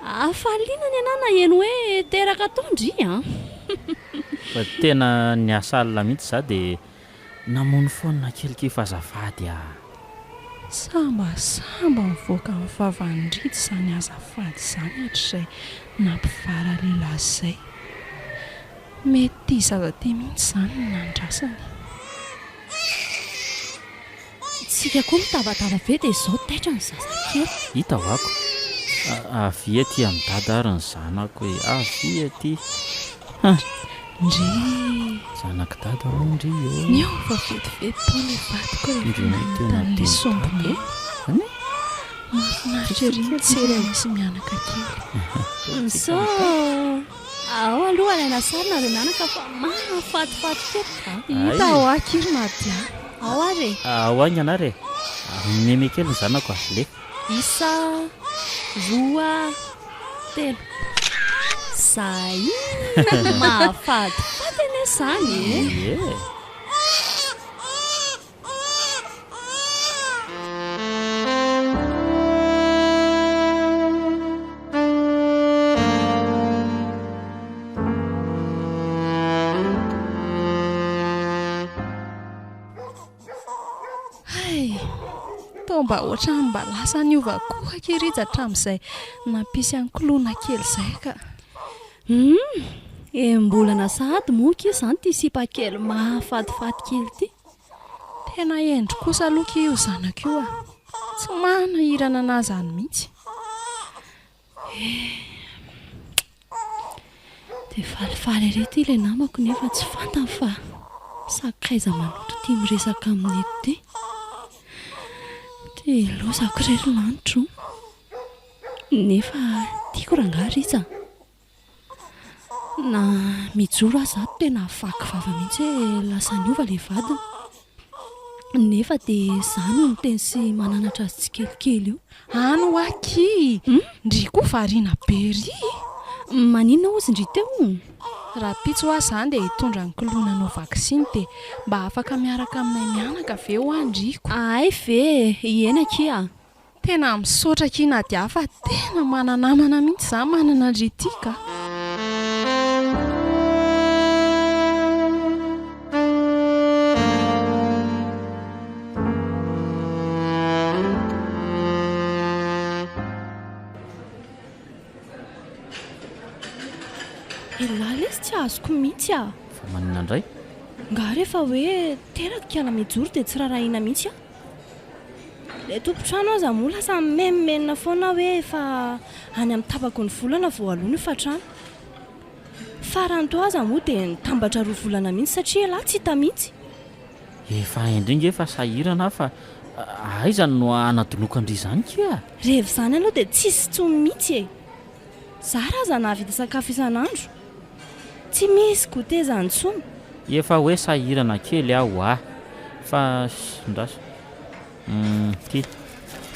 Hafaliana ny anah naheno hoe teraka tao ndry an! Fa tena niasa alina mihitsy za dia namono phone kely k'efa azafady ah! Sambasamba mivoaka ny vavan'i Rija izany azafady izany hatrizay nampivara lehilahy izay. Mety ity zaza ity mihitsy izany no nandrasany. Tsika koa mitabataba be dia izao taitra ny zazakely. Hita ho'ako. Avia aty amin'i Dada ary ny zanako e! Avia aty. Ah! Ndry! Zanak'i dada hono ndry ô! Niova vetivety tao ilay vadiko rehefa nahita an'ilay sombiny e! Mahafinaritra ery mijery an'izy mianaka kely. Misaotra! Ao aloha alaina sary nareo mianaka fa mahafatifaty kely ka! Hita ao aky ry Nadia. Ao ary e! Ao haingana ary e! Meme kely ny zanako a! Alefa! Isa, roa, telo. Zay mahafatifaty anie izany e! Ie! Hay! Toa mba ohatran'ny mba lasa niova koa akia Rija hatramin'izay nampisy an'i Koloina kely izay ka. Humm! Enim-bolana sahady moa akia izany ity sipa kely mahafatifaty kely ity. Tena hendry kosa aloha akia io zanako io a! Tsy manahirana anà izany mihitsy. Eh! Dia falifaly ery ity ilay namako nefa tsy fantany fa sakaiza maloto ity miresaka aminy eto ity. Dia lozako re ry lanitro o! Nefa tiako rangahy Rija a! Na mijoro aza ato tena vaky vava mihitsy hoe lasa niova ilay vadiny. Nefa dia izaho no miteny sy mananatra azy tsikelikely io. Any hoa akia! Ndry koa variana be ery! Maninona hozy ndry teo? Rahampitso hoa izany dia hitondra an'i Koloina hanao vaksiny dia mba afaka miaraka aminay mianaka ve hoa ndry ko? Hay ve e! Eny akia! Tena misaotra akia Nadia fa tena mana-namana mihitsy za manana an-dry ity ka. Elah lesy tsy azoko mihitsy ah. Fa maninona indray? Nga rehefa hoe teraka i Alamijoro dia tsy rarahina mihitsy ah. Ilay tompon-trano aza moa lasa mimenomenona foana hoe efa any amin'ny tapaky ny volana vao aloa ny hofantrano. Farany teo aza moa dia nitambatra roa volana mihitsy satria elah tsy hita mihitsy. Efa hain-dry nge fa sahirana aho fa aiza no hanadinoako an-dry izany kia? Rehefa izany aloha dia tsisy intsony mihitsy e! Zara aza nahavita sakafo isan'andro. Tsy misy goûter izany intsony. Efa hoe sahirana kely aho ho'a. Fa ndraso. Humm ty.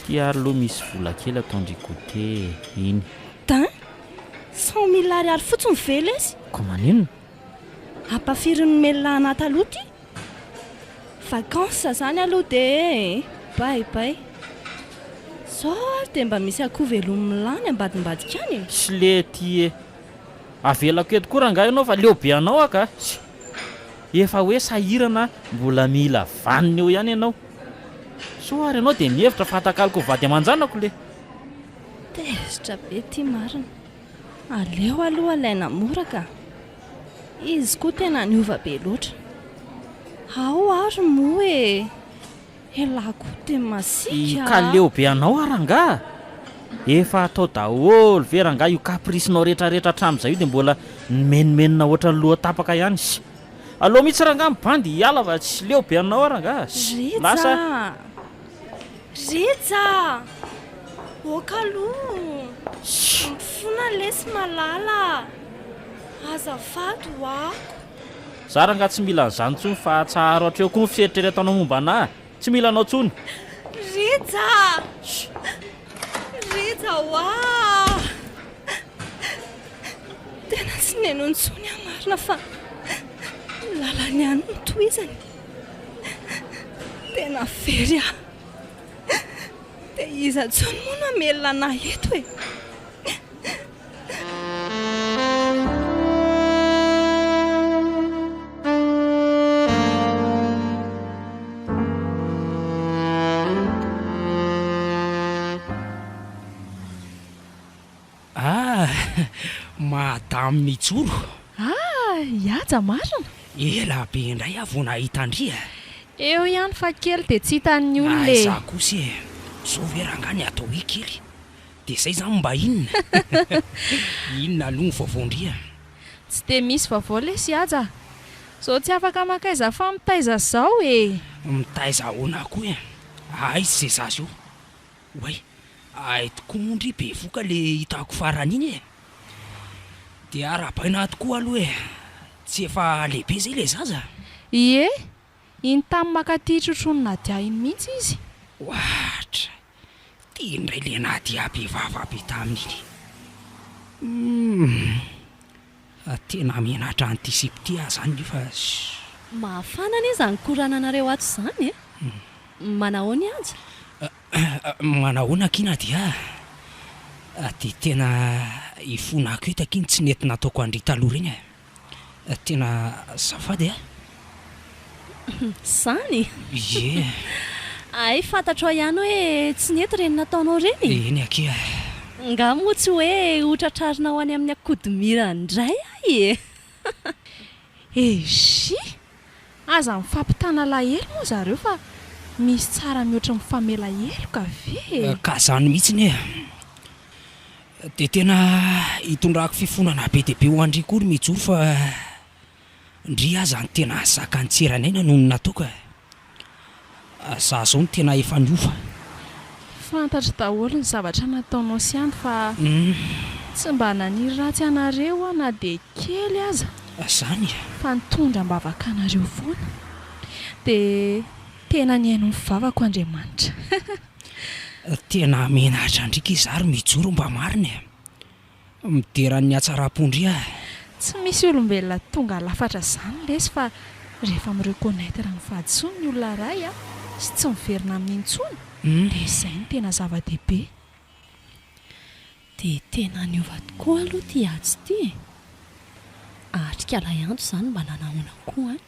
Ty ary aloha misy vola kely ataon-dry goûter e. Iny. Dain! 100000 ariary fotsiny ve lesy? Ko maninona? Ampafirin'ny nomelina anah taloha ty? Vacances zany aloha dia e! Bay bay. Zao ary dia mba misy akoho velominy lany ambadimbadika any e! Sle ty e! Avelako eto koa rangahy ianao fa leo be anao aho ka! Sy! Efa hoe sahirana mbola mila vaniny eo ihany ianao. Soa ary ianao dia mihevitra fa atakaloko ho vady aman-janako le! Tezitra be ty marina. Aleo aloha alaina mora ka! Izy koa tena niova be loatra. Ao ary moa e! Elah koa dia masiaka a! Ka leo be anao aho rangaha! Efa atao daholo ve rangaha io caprice-nao retraretra hatramin'izay io dia mbola nimenomenona ohatran'ny loha tapaka ihany? Sy! Aleo mihitsy rangaha mibandy hiala fa tsy leo be anao aho rangaha! Sy! Lasa! Rija! Rija! Ok aloha! Mifona lesy malala a! Azafady ho'ako. Za rangaha tsy mila an'izany intsony fa atsaharo hatreo koa ny fieritreretanao momba anah! Tsy mila anao intsony! Rija! Rija ho'a! Tena tsy neno intsony aho marina fa ny lalany ihany no tohizany. Tena very aho. Dia iza intsony moa no hamelona anah eto e? Ah! Madame Mijoro! Ah! I Haja marina? Ela be indray aho vao nahita an-dry e! Eo ihany fa kely dia tsy hitan'ny olona e! Aiza kosa e! Zao ve rangahy ny atao hoe kely? Dia zay zany mba inona? Inona aloha ny vaovao ndry a? Tsy dia misy vaovao lesy Haja a! Zao tsy afaka mankaiza fa mitaiza zao e! Mitaiza ahoana koa e? Aiza izay zaza io? Oay, hay tokoa moa ndry bevoka le hitako farany iny e! Dia arahabaina ahy tokoa aloha e! Tsy efa lehibe izay ilay zaza? Ie, iny tamy mankaty trotroin'i Nadia iny mihitsy izy. Ohatra, ty indray le Nadia be vava be tamin'iny. Humm, tena menatra an'ity sipa ity aho zany nefa. Mafana anie izany korananareo ato izany e! Manahoana i Haja? Manahoana akia Nadia a! Dia tena ifonako eto akia ny tsy nety nataoko an-dry taloha ireny e! Tena azafady a! Izany? Ie. Hay fantatrao ihany hoe tsy nety ireny nataonao ireny e? Eny akia. Nga moa tsy hoe hotratrarinao any amin'ny akodomira indray aho e? Eishh! Aza mifampitana alahelo moa zareo fa misy tsara mihoatry ny mifamela heloka ve e? Ka zany mihitsy e! Dia tena itondrako fifonana be dia be ho an-dry koa ry Mijoro fa ndry aza no tena zakan'ny tsiranaina noho ny nataoko e! Za zao no tena efa niova. Fantatro daholo ny zavatra nataonao sy Andry fa tsy mba naniry ratsy anareo aho na dia kely aza. Zany e. Fa nitondra am-bavaka anareo foana. Dia tena nihaino ny vavako Andriamanitra. Tena menatra ndriky izaho ry Mijoro mba marina e. Midera ny hatsaram-pon-dry ah. Tsy misy olombelona tonga lafatra zany lesy fa rehefa mi-reconnaitre ny fahadisoany ny olona iray a, sy tsy miverina aminy intsony dia izay no tena zava-dehibe. Dia tena niova tokoa aloha ity atsy ity e! Atrika lahy antso izany mba nanahoana koa an!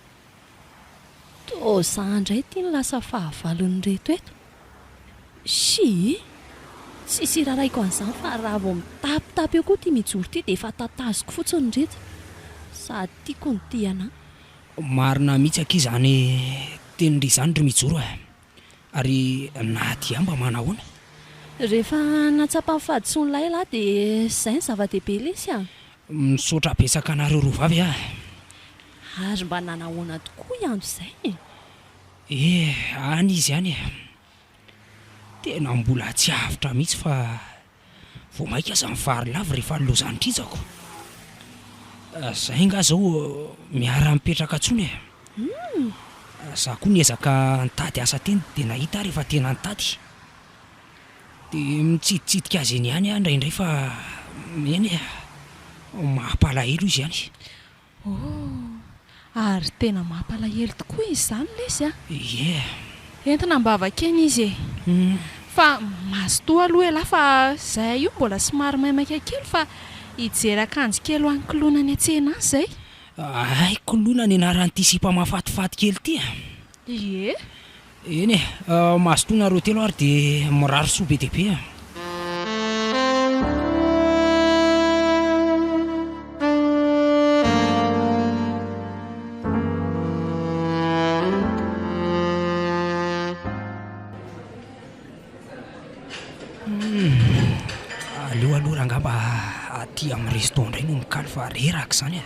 Toa za indray ity no lasa fahavalon'ireto eto. Shii! Tsisy iraraiko an'izany fa raha vao mitapitapy eo koa ity mijoro ity dia efa tataziko fotsiny ireto. Sady tiako no tia anà. Marina mihitsy akia izany tenin-dry izany ry mijoro a! Ary Nadia mba manahoana? Rehefa nahatsapa ny fahadisoan'ilay ialahy dia izay no zava-dehibe lesy a! Misaotra betsaka anareo roa vavy a! Ary mba nanahoana tokoa i Ando izay e? Eh, any izy any e! Tena mbola tsy avotra mihitsy fa vao mainka aza mivary lava rehefa lozan-drijako. Zay nga zao miara-mipetraka tsony e! Za koa niezaka nitady asa teny dia nahita aho rehefa tena nitady. Dia mitsiditsidika azy eny ihany aho indraindray fa eny e, mampalahelo izy any. Oh! Ary tena mampalahelo tokoa izy izany lesy a! Ie. Entina am-bavaka eny izy e! Fa mazotoa aloha elah fa zahay io mbola somary maimaika kely fa hijery akanjo kely ho an'i Koloina any an-tsena any izay. Hay Koloina ny anaran'ity sipa mahafatifaty kely ity a! Ie. Eny e, mazotoa nareo telo ary dia mirary soa be dia be a. Aleo aloha rangahy mba aty amin'ny resto indray no mikaly fa reraka izany e.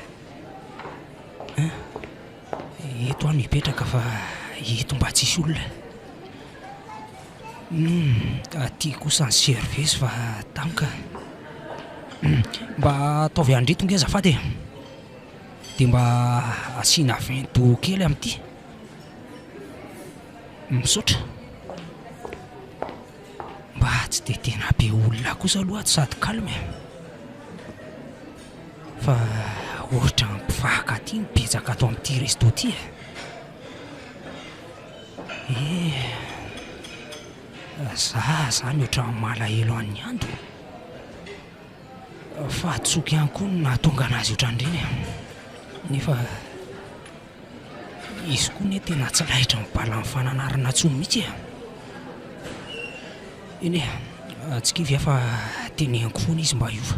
Eto aho no hipetraka fa eto mba tsisy olona. Humm, aty kosa ny serveuse fa tampoka. Mba ataovy an'ireto nge azafady e. Dia mba asiana vin d'eau kely amin'ity. Misaotra. Mba tsy dia tena be olona kosa aloha ato sady calme e. Fa ohatran'ny mpifankatia no betsaka ato amin'ity resto ity e. Eh, za zany ohatran'ny malahelo an'i Ando. Fahadisoako ihany koa no nahatonga anazy ohatran'ireny e. Nefa izy koa anie tena tsy laitra amin'ny balan'ny fananarana intsony mihitsy e. Eny e, tsy kivy aho fa teneniko foana izy mba hiova.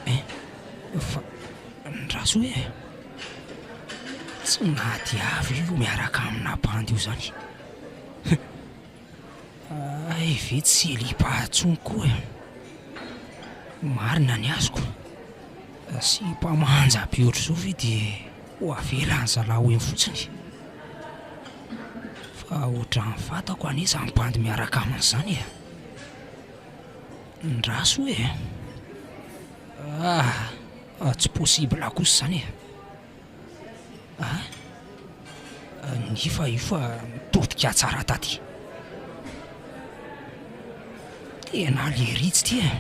Hein? Fa ndraso hoe e! Tsy nadiavy io miaraka amina bandy io zany. Hay ve tsy célibat intsony koa e! Marina ny azoko. Sipa manja be ohatr'izao ve dia ho avelan'ny zalahy ho eny fotsiny? Fa ohatran'ny fantako anie izany bandy miaraka aminy izany e! Ndraso e! Ah! Tsy possible kosa izany e! Ah! Nefa io fa mitodika tsara taty. Tena leritsy ity e!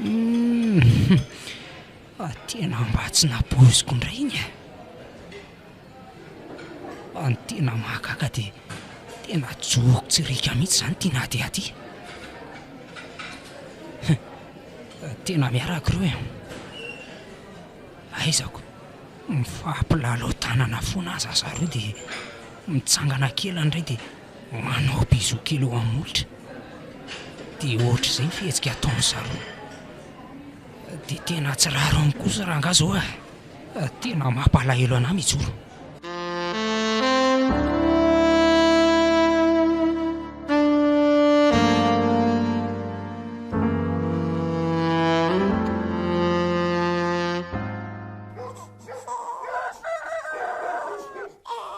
Humm! Tena mba tsy nampoiziko indray iny e! Fa ny tena mahagaga dia tena joko tsy rika mihitsy izany ity Nadia ity. Hum! Tena miaraka ireo e! Aizako, mifampilalao tanana foana aza zareo dia mitsangana kely indray dia manao bisou kely eo amin'ny molotra. Dia ohatr'izay ny fihetsika ataon-dry zareo. Dia tena tsy rariny kosa rangahy izao e! Tena mampalahelo anah mijoro.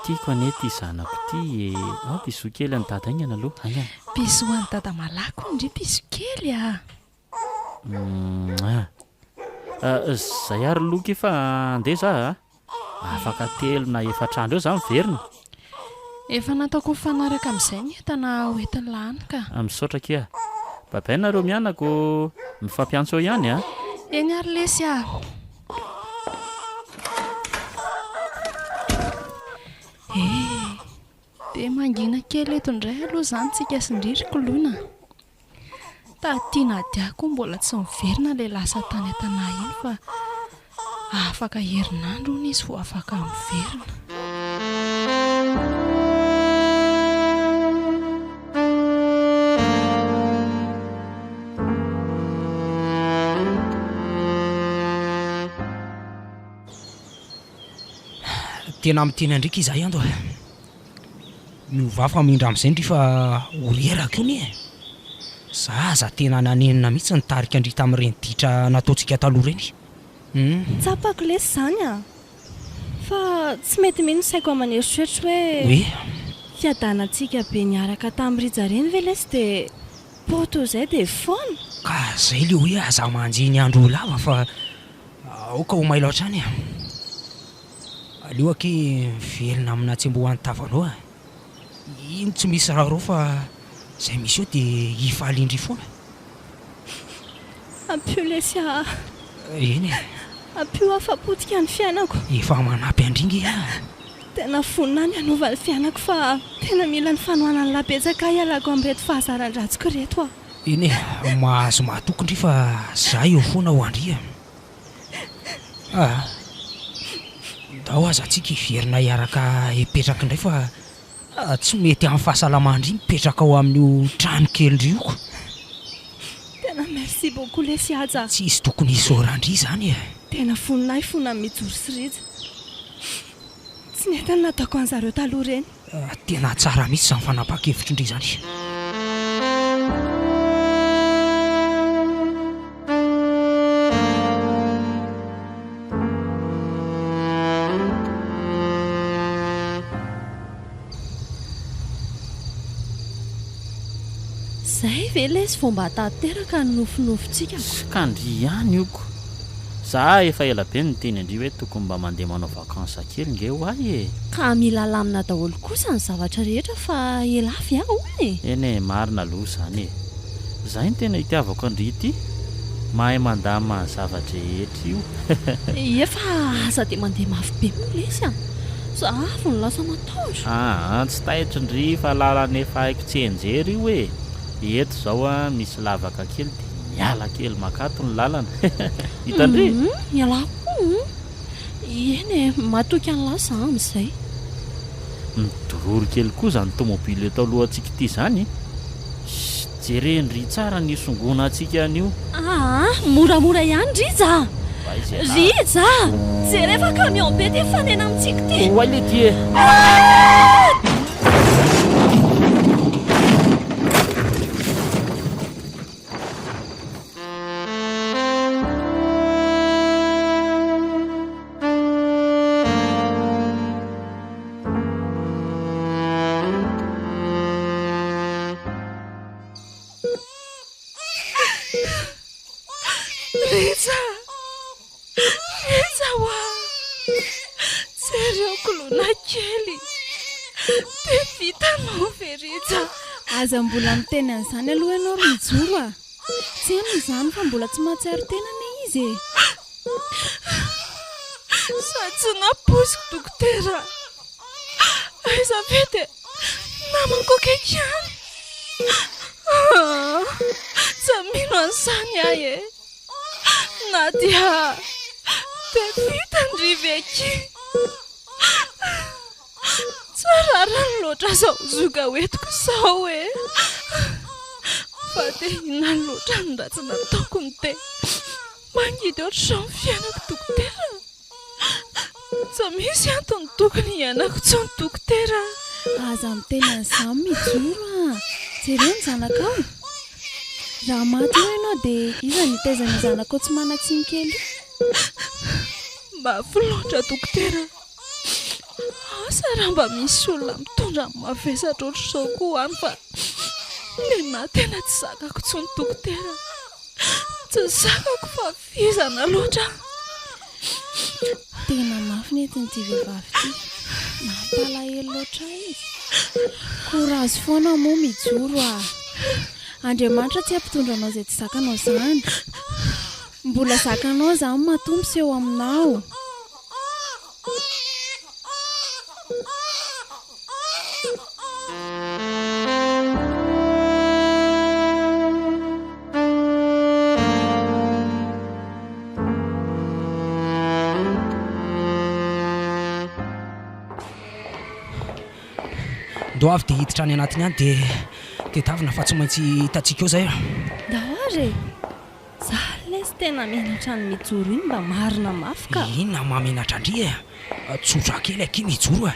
Tiako anie ity zanako ity e! Ao bisous kely an'i dada haingana aloha, haingana. Bisous an'i dada malaky hono ndry bisous kely a! Mouah. Zay ary loky fa andeha za a! Afaka telo na efatra andro eo za miverina. Efa nataoko mifanaraka amin'izay ny entana ho entin'i Lany ka. Misaotra akia. Bye bye nareo mianaka ô! Mifampiantso eo ihany a! Eny ary lesy a! Eh! Dia mangina kely eto indray aloha izany tsika sy ndry ry Koloina a! Taty Nadia koa mbola tsy miverina ilay lasa tany an-tanà iny fa afaka herinandro hono izy vao afaka miverina. Tena miteny an-driaka izahay ando a! Miovà famindra amin'izay ndry fa ho reraka eo anie e! Za aza tena nanenina mihitsy nitarika an-dry tamin'ireny ditra nataontsika taloha ireny hum. Tsapako lesy izany a! Fa tsy mety mino ny saiko aman'eritreritro hoe. Hoe? Fiadanantsika be niaraka tamin'i Rija ireny ve lesy dia po toy izay dia foana? Ka zay le hoe aza manjehy ny andro ho lava fa aoka ho mailo hatrany e! Aleo akia mivelona amina tsembohan'ny tavanao a! Iny tsy misy raharaha fa izay misy eo dia hifaly indry foana. Ampio lesy aho. Eny e. Ampio aho fa potika ny fiainako. Efa manampy an-dry nge aho. Tena vonona aho ny hanova ny fiainako fa tena mila ny fanohanan'i lahy betsaka aho hialako amin'ireto fahazaran-dratsiko ireto aho. Eny e, mahazo mahatoky ndry fa za eo foana ho an-dry e. Ah! Ndao aza tsika hiverina hiaraka hipetraka indray fa tsy mety amin'ny fahasalaman-dry mipetraka ao amin'io trano kely-ndry io ko. Tena merci beaucoup lesy Haja a! Tsisy tokony hisaoran-dry izany e! Tena vonona ahy fona amin'i Mijoro sy Rija. Tsy nety ny nataoko an'zareo taloha ireny. Tena tsara mihitsy izany fanapahan-kevitry ndry izany. Zay ve lesy vao mba tanteraka ny nofinofintsika ko. Ka ndry ihany io ko. Za efa ela be no niteny an-dry hoe tokony mba mandeha manao vacances kely nge ho ahy e! Ka mila alamina daholo kosa ny zavatra rehetra fa elah ve ahoana e! Eny e, marina aloha izany e! Izay no tena itiavako an-dry ity, mahay mandamina ny zava-drehetra io. Ie fa aza dia mandeha mafy be moa lesy a! Za avy no lasa matahotra. Aa, tsy taitra ndry fa lalana efa haiko tsianjery io e! Eto izao a, misy lavaka kely dia miala kely makato ny lalana. Hitan-dry? Humm, ialahy koa humm. Eny e, matoky an'lah za amin'izay. Midororo kely koa izany tomobile eto alohantsika ity izany. Chut, jeren-dry tsara ny hisongonantsika an'io. Aa, moramora ihany Rija a! Rija a! Jereo fa camion be ity mifanena amintsika ity. Oay letia e! Aa! Dia vitanao ve Rija? Aza mbola miteny an'izany aloha ianao ry Mijoro a! Tsy henony izany fa mbola tsy mahatsiaro tena anie izy e! Sady tsy nampoiziko dokotera a! Aiza ve dia namako akaiky ihany! Aa! Tsy mino an'izany aho e! Na dia dia vita ndry ve akia! Tsy rariny loatra izao zoga hoentiko izao e! Fa dia inona loatra ny ratsy nataoko no dia mangidy ohatr'izao ny fiainako dokotera? Tsy misy antony tokony hiainako intsony dokotera a! Aza miteny an'izany mijoro a! Jereo ny zanakao! Raha maty eo ianao dia iza no hitaiza an'io zanakao tsy manan-tsiny kely io? Mafy loatra dokotera a! Asa raha mba misy olona mitondra ny mavesatra ohatr'izao koa any fa nenaha tena tsy zakako intsony dokotera a! Tsy zakako fa vizana loatra aho. Tena mafy ny entin'ity vehivavy ity. Mampalahelo loatra ahy izy. Courage foana moa mijoro ah. Andriamanitra tsy hampitondra anao izay tsy zakanao izany. Mbola zakanao izany matoa miseho aminao. Ndao avy dia hiditra any anatiny any dia tedavina fa tsy maintsy hitantsika eo izay a. Ndao ary e! Za lesy tena menatra ny mijoro iny mba marina mafy ka. Inona mahamenatra an-dry e? Tsotra kely akia mijoro e!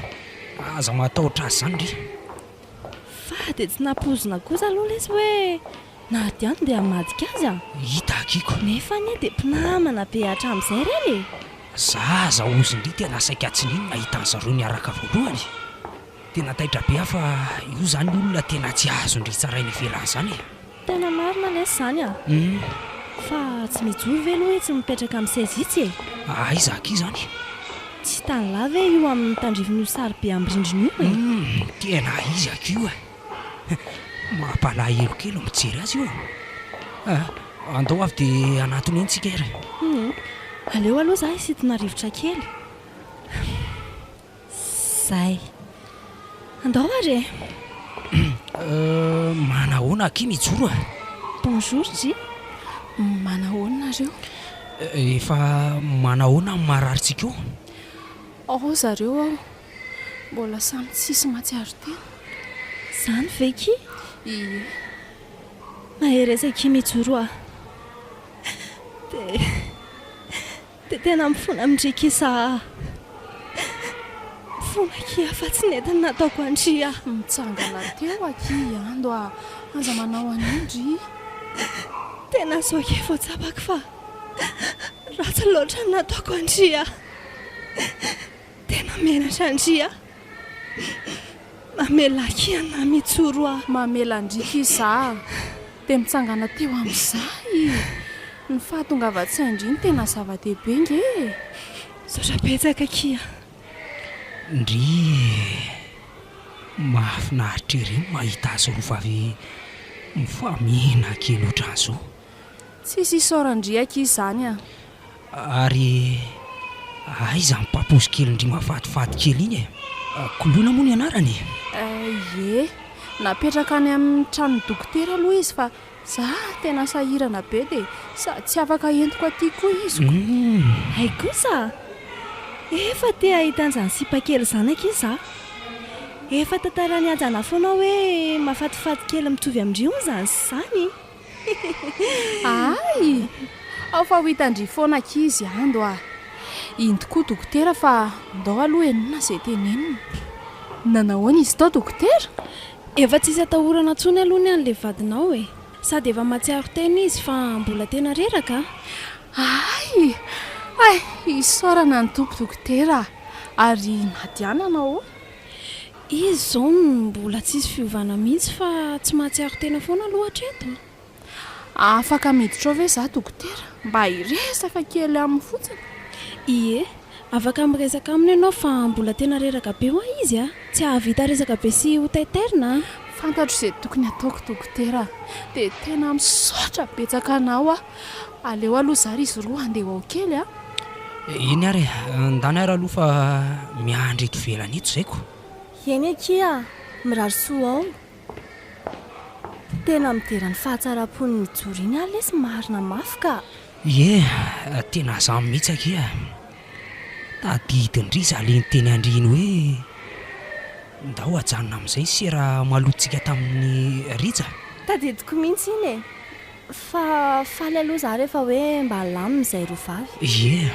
Aza matahotra azy izany ndry. Fa dia tsy nampoizina kosa aloha lesy hoe Nadia no dia hamadika azy a! Hita akia ko. Nefa anie dia mpinamana be hatramin'izay ireny e! Za aza ozy ndry tena saika tsy nino nahita an'zareo niaraka voalohany. Tena taitra be aho fa io zany olona tena tsy azon-dry tsaraina ivelany zany e! Tena marina lesy zany a! Fa tsy mijoro ve aloha itsy mipetraka amin'ny seza itsy e? Aiza akia zany? Tsy hitan'lah ve io amin'ny tandrifin'io sary be amin'ny rindrina io e? Humm! Tena izy akia io e! Mampalahelo kely mijery azy io e! Andao avy dia hanatona eny tsika ery. Humm! Aleo aloha za hisintona rivotra kely. Zay. Andao ary e! Euh, manahoana akia Mijoro a? Bonjour Dji. Manahoana nareo? Efa manahoana ny mararintsika io? Ao zareo ao. Mbola samy tsisy mahatsiaro tena. Zany ve ki? Ie. Mahereza akia Mijoro a! Dia. Dia tena mifona amin-dry kisa aho. Mifona akia fa tsy nety ny nataoko an-dry ah. Mitsangana teo akia i Ando ah. Aza manao an'io ndry. Tena zao akia vao tsapako fa ratsy loatra ny nataoko an-dry ah. Tena menatra an-dry ah. Mamela akia na mijoro aho. Mamela an-dry kisa ah. Dia mitsangana teo amin'izay. Ny fahatongavan-tsain-dry no tena zava-dehibe nge e! Misaotra betsaka akia. Ndry e! Mahafinaritra ery ny mahita azy roa vavy mifamihina kely ohatran'izao. Tsisy isaoran-dry akia izany an! Ary aiza ny papoose kelin-dry mahafatifaty kely iny e? Koloina moa ny anarany e? Ie, napetraka any amin'ny tranon'ny dokotera aloha izy fa za tena sahirana be dia sady tsy afaka entiko aty koa izy ko. Hay kosa! Efa te hahita an'izany sipa kely izany akia za. Efa tantarain'i Hajana foana hoe mahafatifaty kely mitovy amin-dry hono izany sy izany. Hay! Ao fa ho hitan-dry foana akia izy ando a! Iny tokoa dokotera fa ndao aloha henoina izay teneniny. Nanahoana izy tao dokotera? Efa tsisy atahorana intsony aloha ny an'ilay vadinao e! Sady efa mahatsiaro tena izy fa mbola tena reraka a! Hay! Hay! Isaorana ny Tompo dokotera a! Ary Nadia nanao ahoana? Izy izao no mbola tsisy fiovana mihitsy fa tsy mahatsiaro tena foana aloha hatreto a. Afaka miditra ao ve za dokotera mba hiresaka kely aminy fotsiny? Ie, Afaka miresaka aminy ianao fa mbola tena reraka be hoa izy a! Tsy hahavita resaka be sy ho taitairina a! Fantatro izay tokony hataoko dokotera a! Dia tena misaotra betsaka anao aho. Aleo aloha zara izy roa handeha ho ao kely a! Eny ary e! Ndana ary aloha fa miandry eto ivelany eto izay ko! Eny akia, mirary soa ao. Tena midera ny fahatsaram-pon'i Mijoro iny aho lesy marina mafy ka! Ie, tena zany mihitsy akia. Tadidin-dry zalahy niteny an-dry iny hoe ndao ajanona amin'izay ny sera malotontsika tamin'i Rija. Tadidiko mihitsy iny e! Fa faly aloha za rehefa hoe mba lamina izay roa vavy. Ie.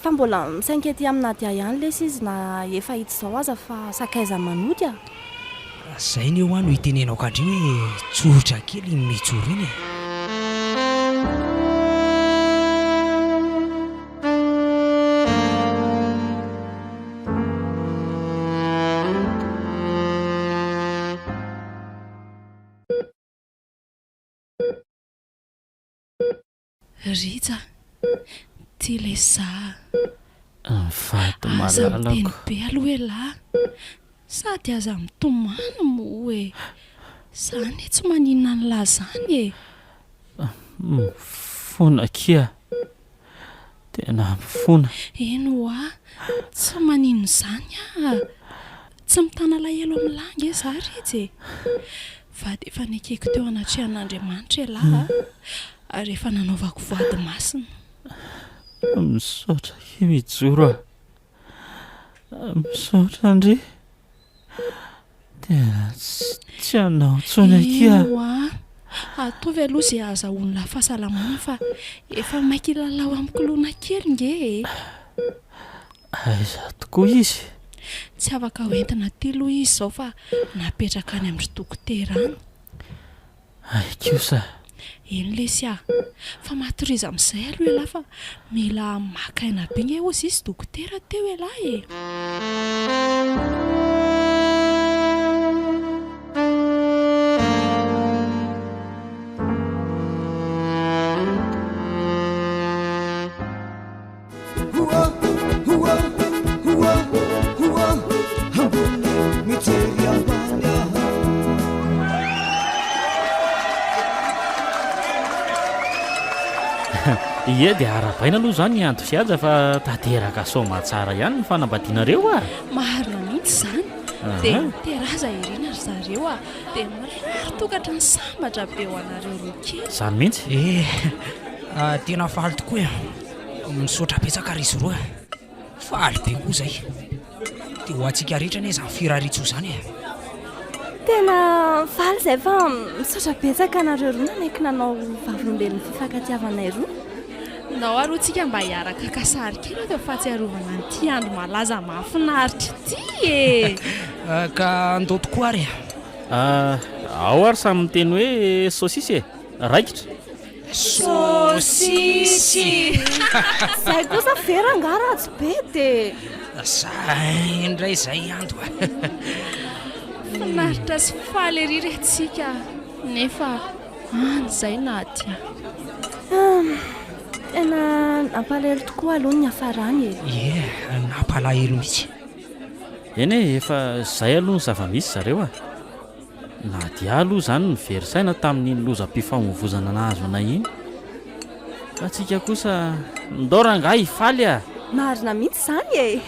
Fa mbola mi-s'inquiéter amin'i Nadia ihany lesy izy na efa hita izao aza fa sakaiza manody a! Zay ny eo hoa no itenenako andry hoe tsotra kely iny mijoro iny e! Rija, ty le za. Ny vady Aza miteny malalako. be aloha elah, sady aza mitomany moa e. Za anie tsy maninona an'lah zany e. Mifona akia. Tena mifona. Eny hoa, tsy maninona izany aho. Tsy mitana alahelo amin'lah ange za Rija e. Vady efa nekeko teo anatrehan'Andriamanitra ialahy a, ary efa nanaovako voady masina. Misaotra akia mijoro a. Misaotra ndry. Tena tsy hanao intsony akia. Eny hoa, ataovy aloha izay ahazahoan'lah fahasalamana fa efa maika hilalao amin'ny koloina kely nge e. Aiza tokoa izy? Tsy afaka hoentina aty aloha izy izao fa napetraka any amin-dry dokotera any. Hay kosa. Eny lesy ah! Fa matoriza amin'izay aloha ialahy fa mila maka aina be nge hozy izy dokotera teo ialahy e! Ie dia arahabaina aloha izany i Ando sy Haja fa tanteraka soamatsara ihany ny fanambadianareo a! Marina mihitsy izany! Dia miteraza irina ry zareo a! Dia mirary tokantrano sambatra be ho anareo roa kely! Izany mihitsy! Eh! Tena faly tokoa e! Misaotra betsaka ry izy roa e! Faly be koa izay. Dia ho antsika rehetra anie izany firariantsoa izany e! Tena faly izahay fa misaotra betsaka anareo roa nanaiky nanao vavolombelon'ny fifankatiavanay roa. Ndao aloha tsika mba hiaraka haka sary kely atao fahatsiarovana an'ity andro malaza mahafinaritra ity e! Ka ndao tokoa ary e! Ao ary samy miteny hoe saosisy e! Raikitra! Sosisy! Zay kosa ve rangaha ratsy be de. Zay indray zay Ando a! Finaritra sy faly ery re tsika nefa any zay Nadia. Tena nampalahelo tokoa aloha ny niafarany e. Ie, nampalahelo mihitsy. Eny e, efa zay aloha ny zava-misy zareo a! Nadia aloha izany no very saina tamin'iny lozam-pifamoivozana nahazo anay iny. Fa tsika kosa, ndao rangahy hifaly a! Marina mihitsy izany e!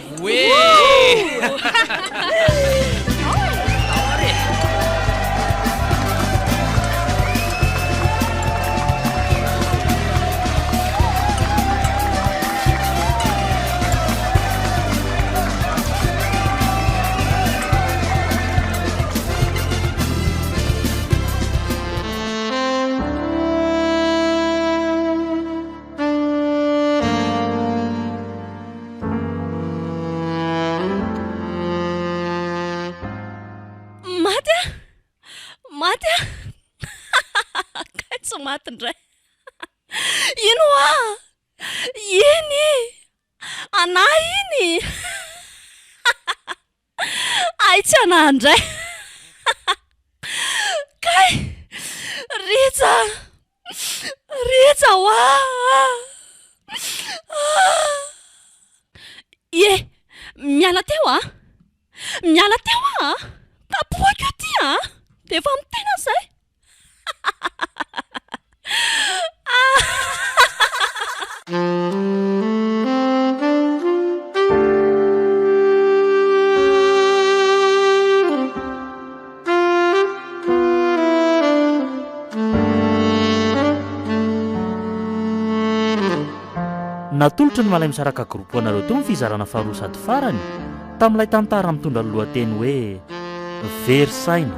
Maty aho! Maty aho! Kay tsy maty indray! Ino hoa? Iny e! Anah iny! Hay tsy anah indray! Kay! Rija! Rija hoa! Ie! Miala teo a! Miala teo aho a! Kapohako io ty a! Dia efa mitena izay! Natolotry ny Malaimisaraka Group ho anareo teo ny fizarana faharoa sady farany tamin'ilay tantara mitondra ny lohateny hoe Very saina.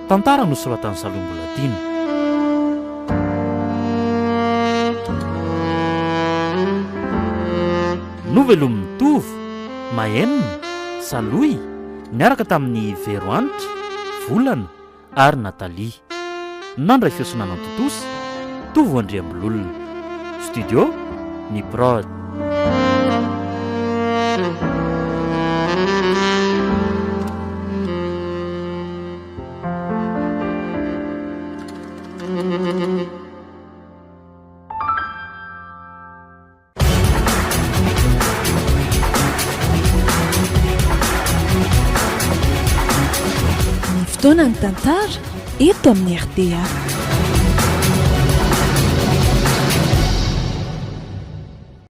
Tantara nosoratan'i Salohy Mbolatiana. Novelomin'i Tovo, Mahenina, Salohy, niaraka tamin'i Vero Hanitra, Volana ary Nathalie. Nandray feo sy nanantontosa, Tovo Andriambololona. Studio, Ny Prod. Ny fotoana ny tantara eto amin'ny rta.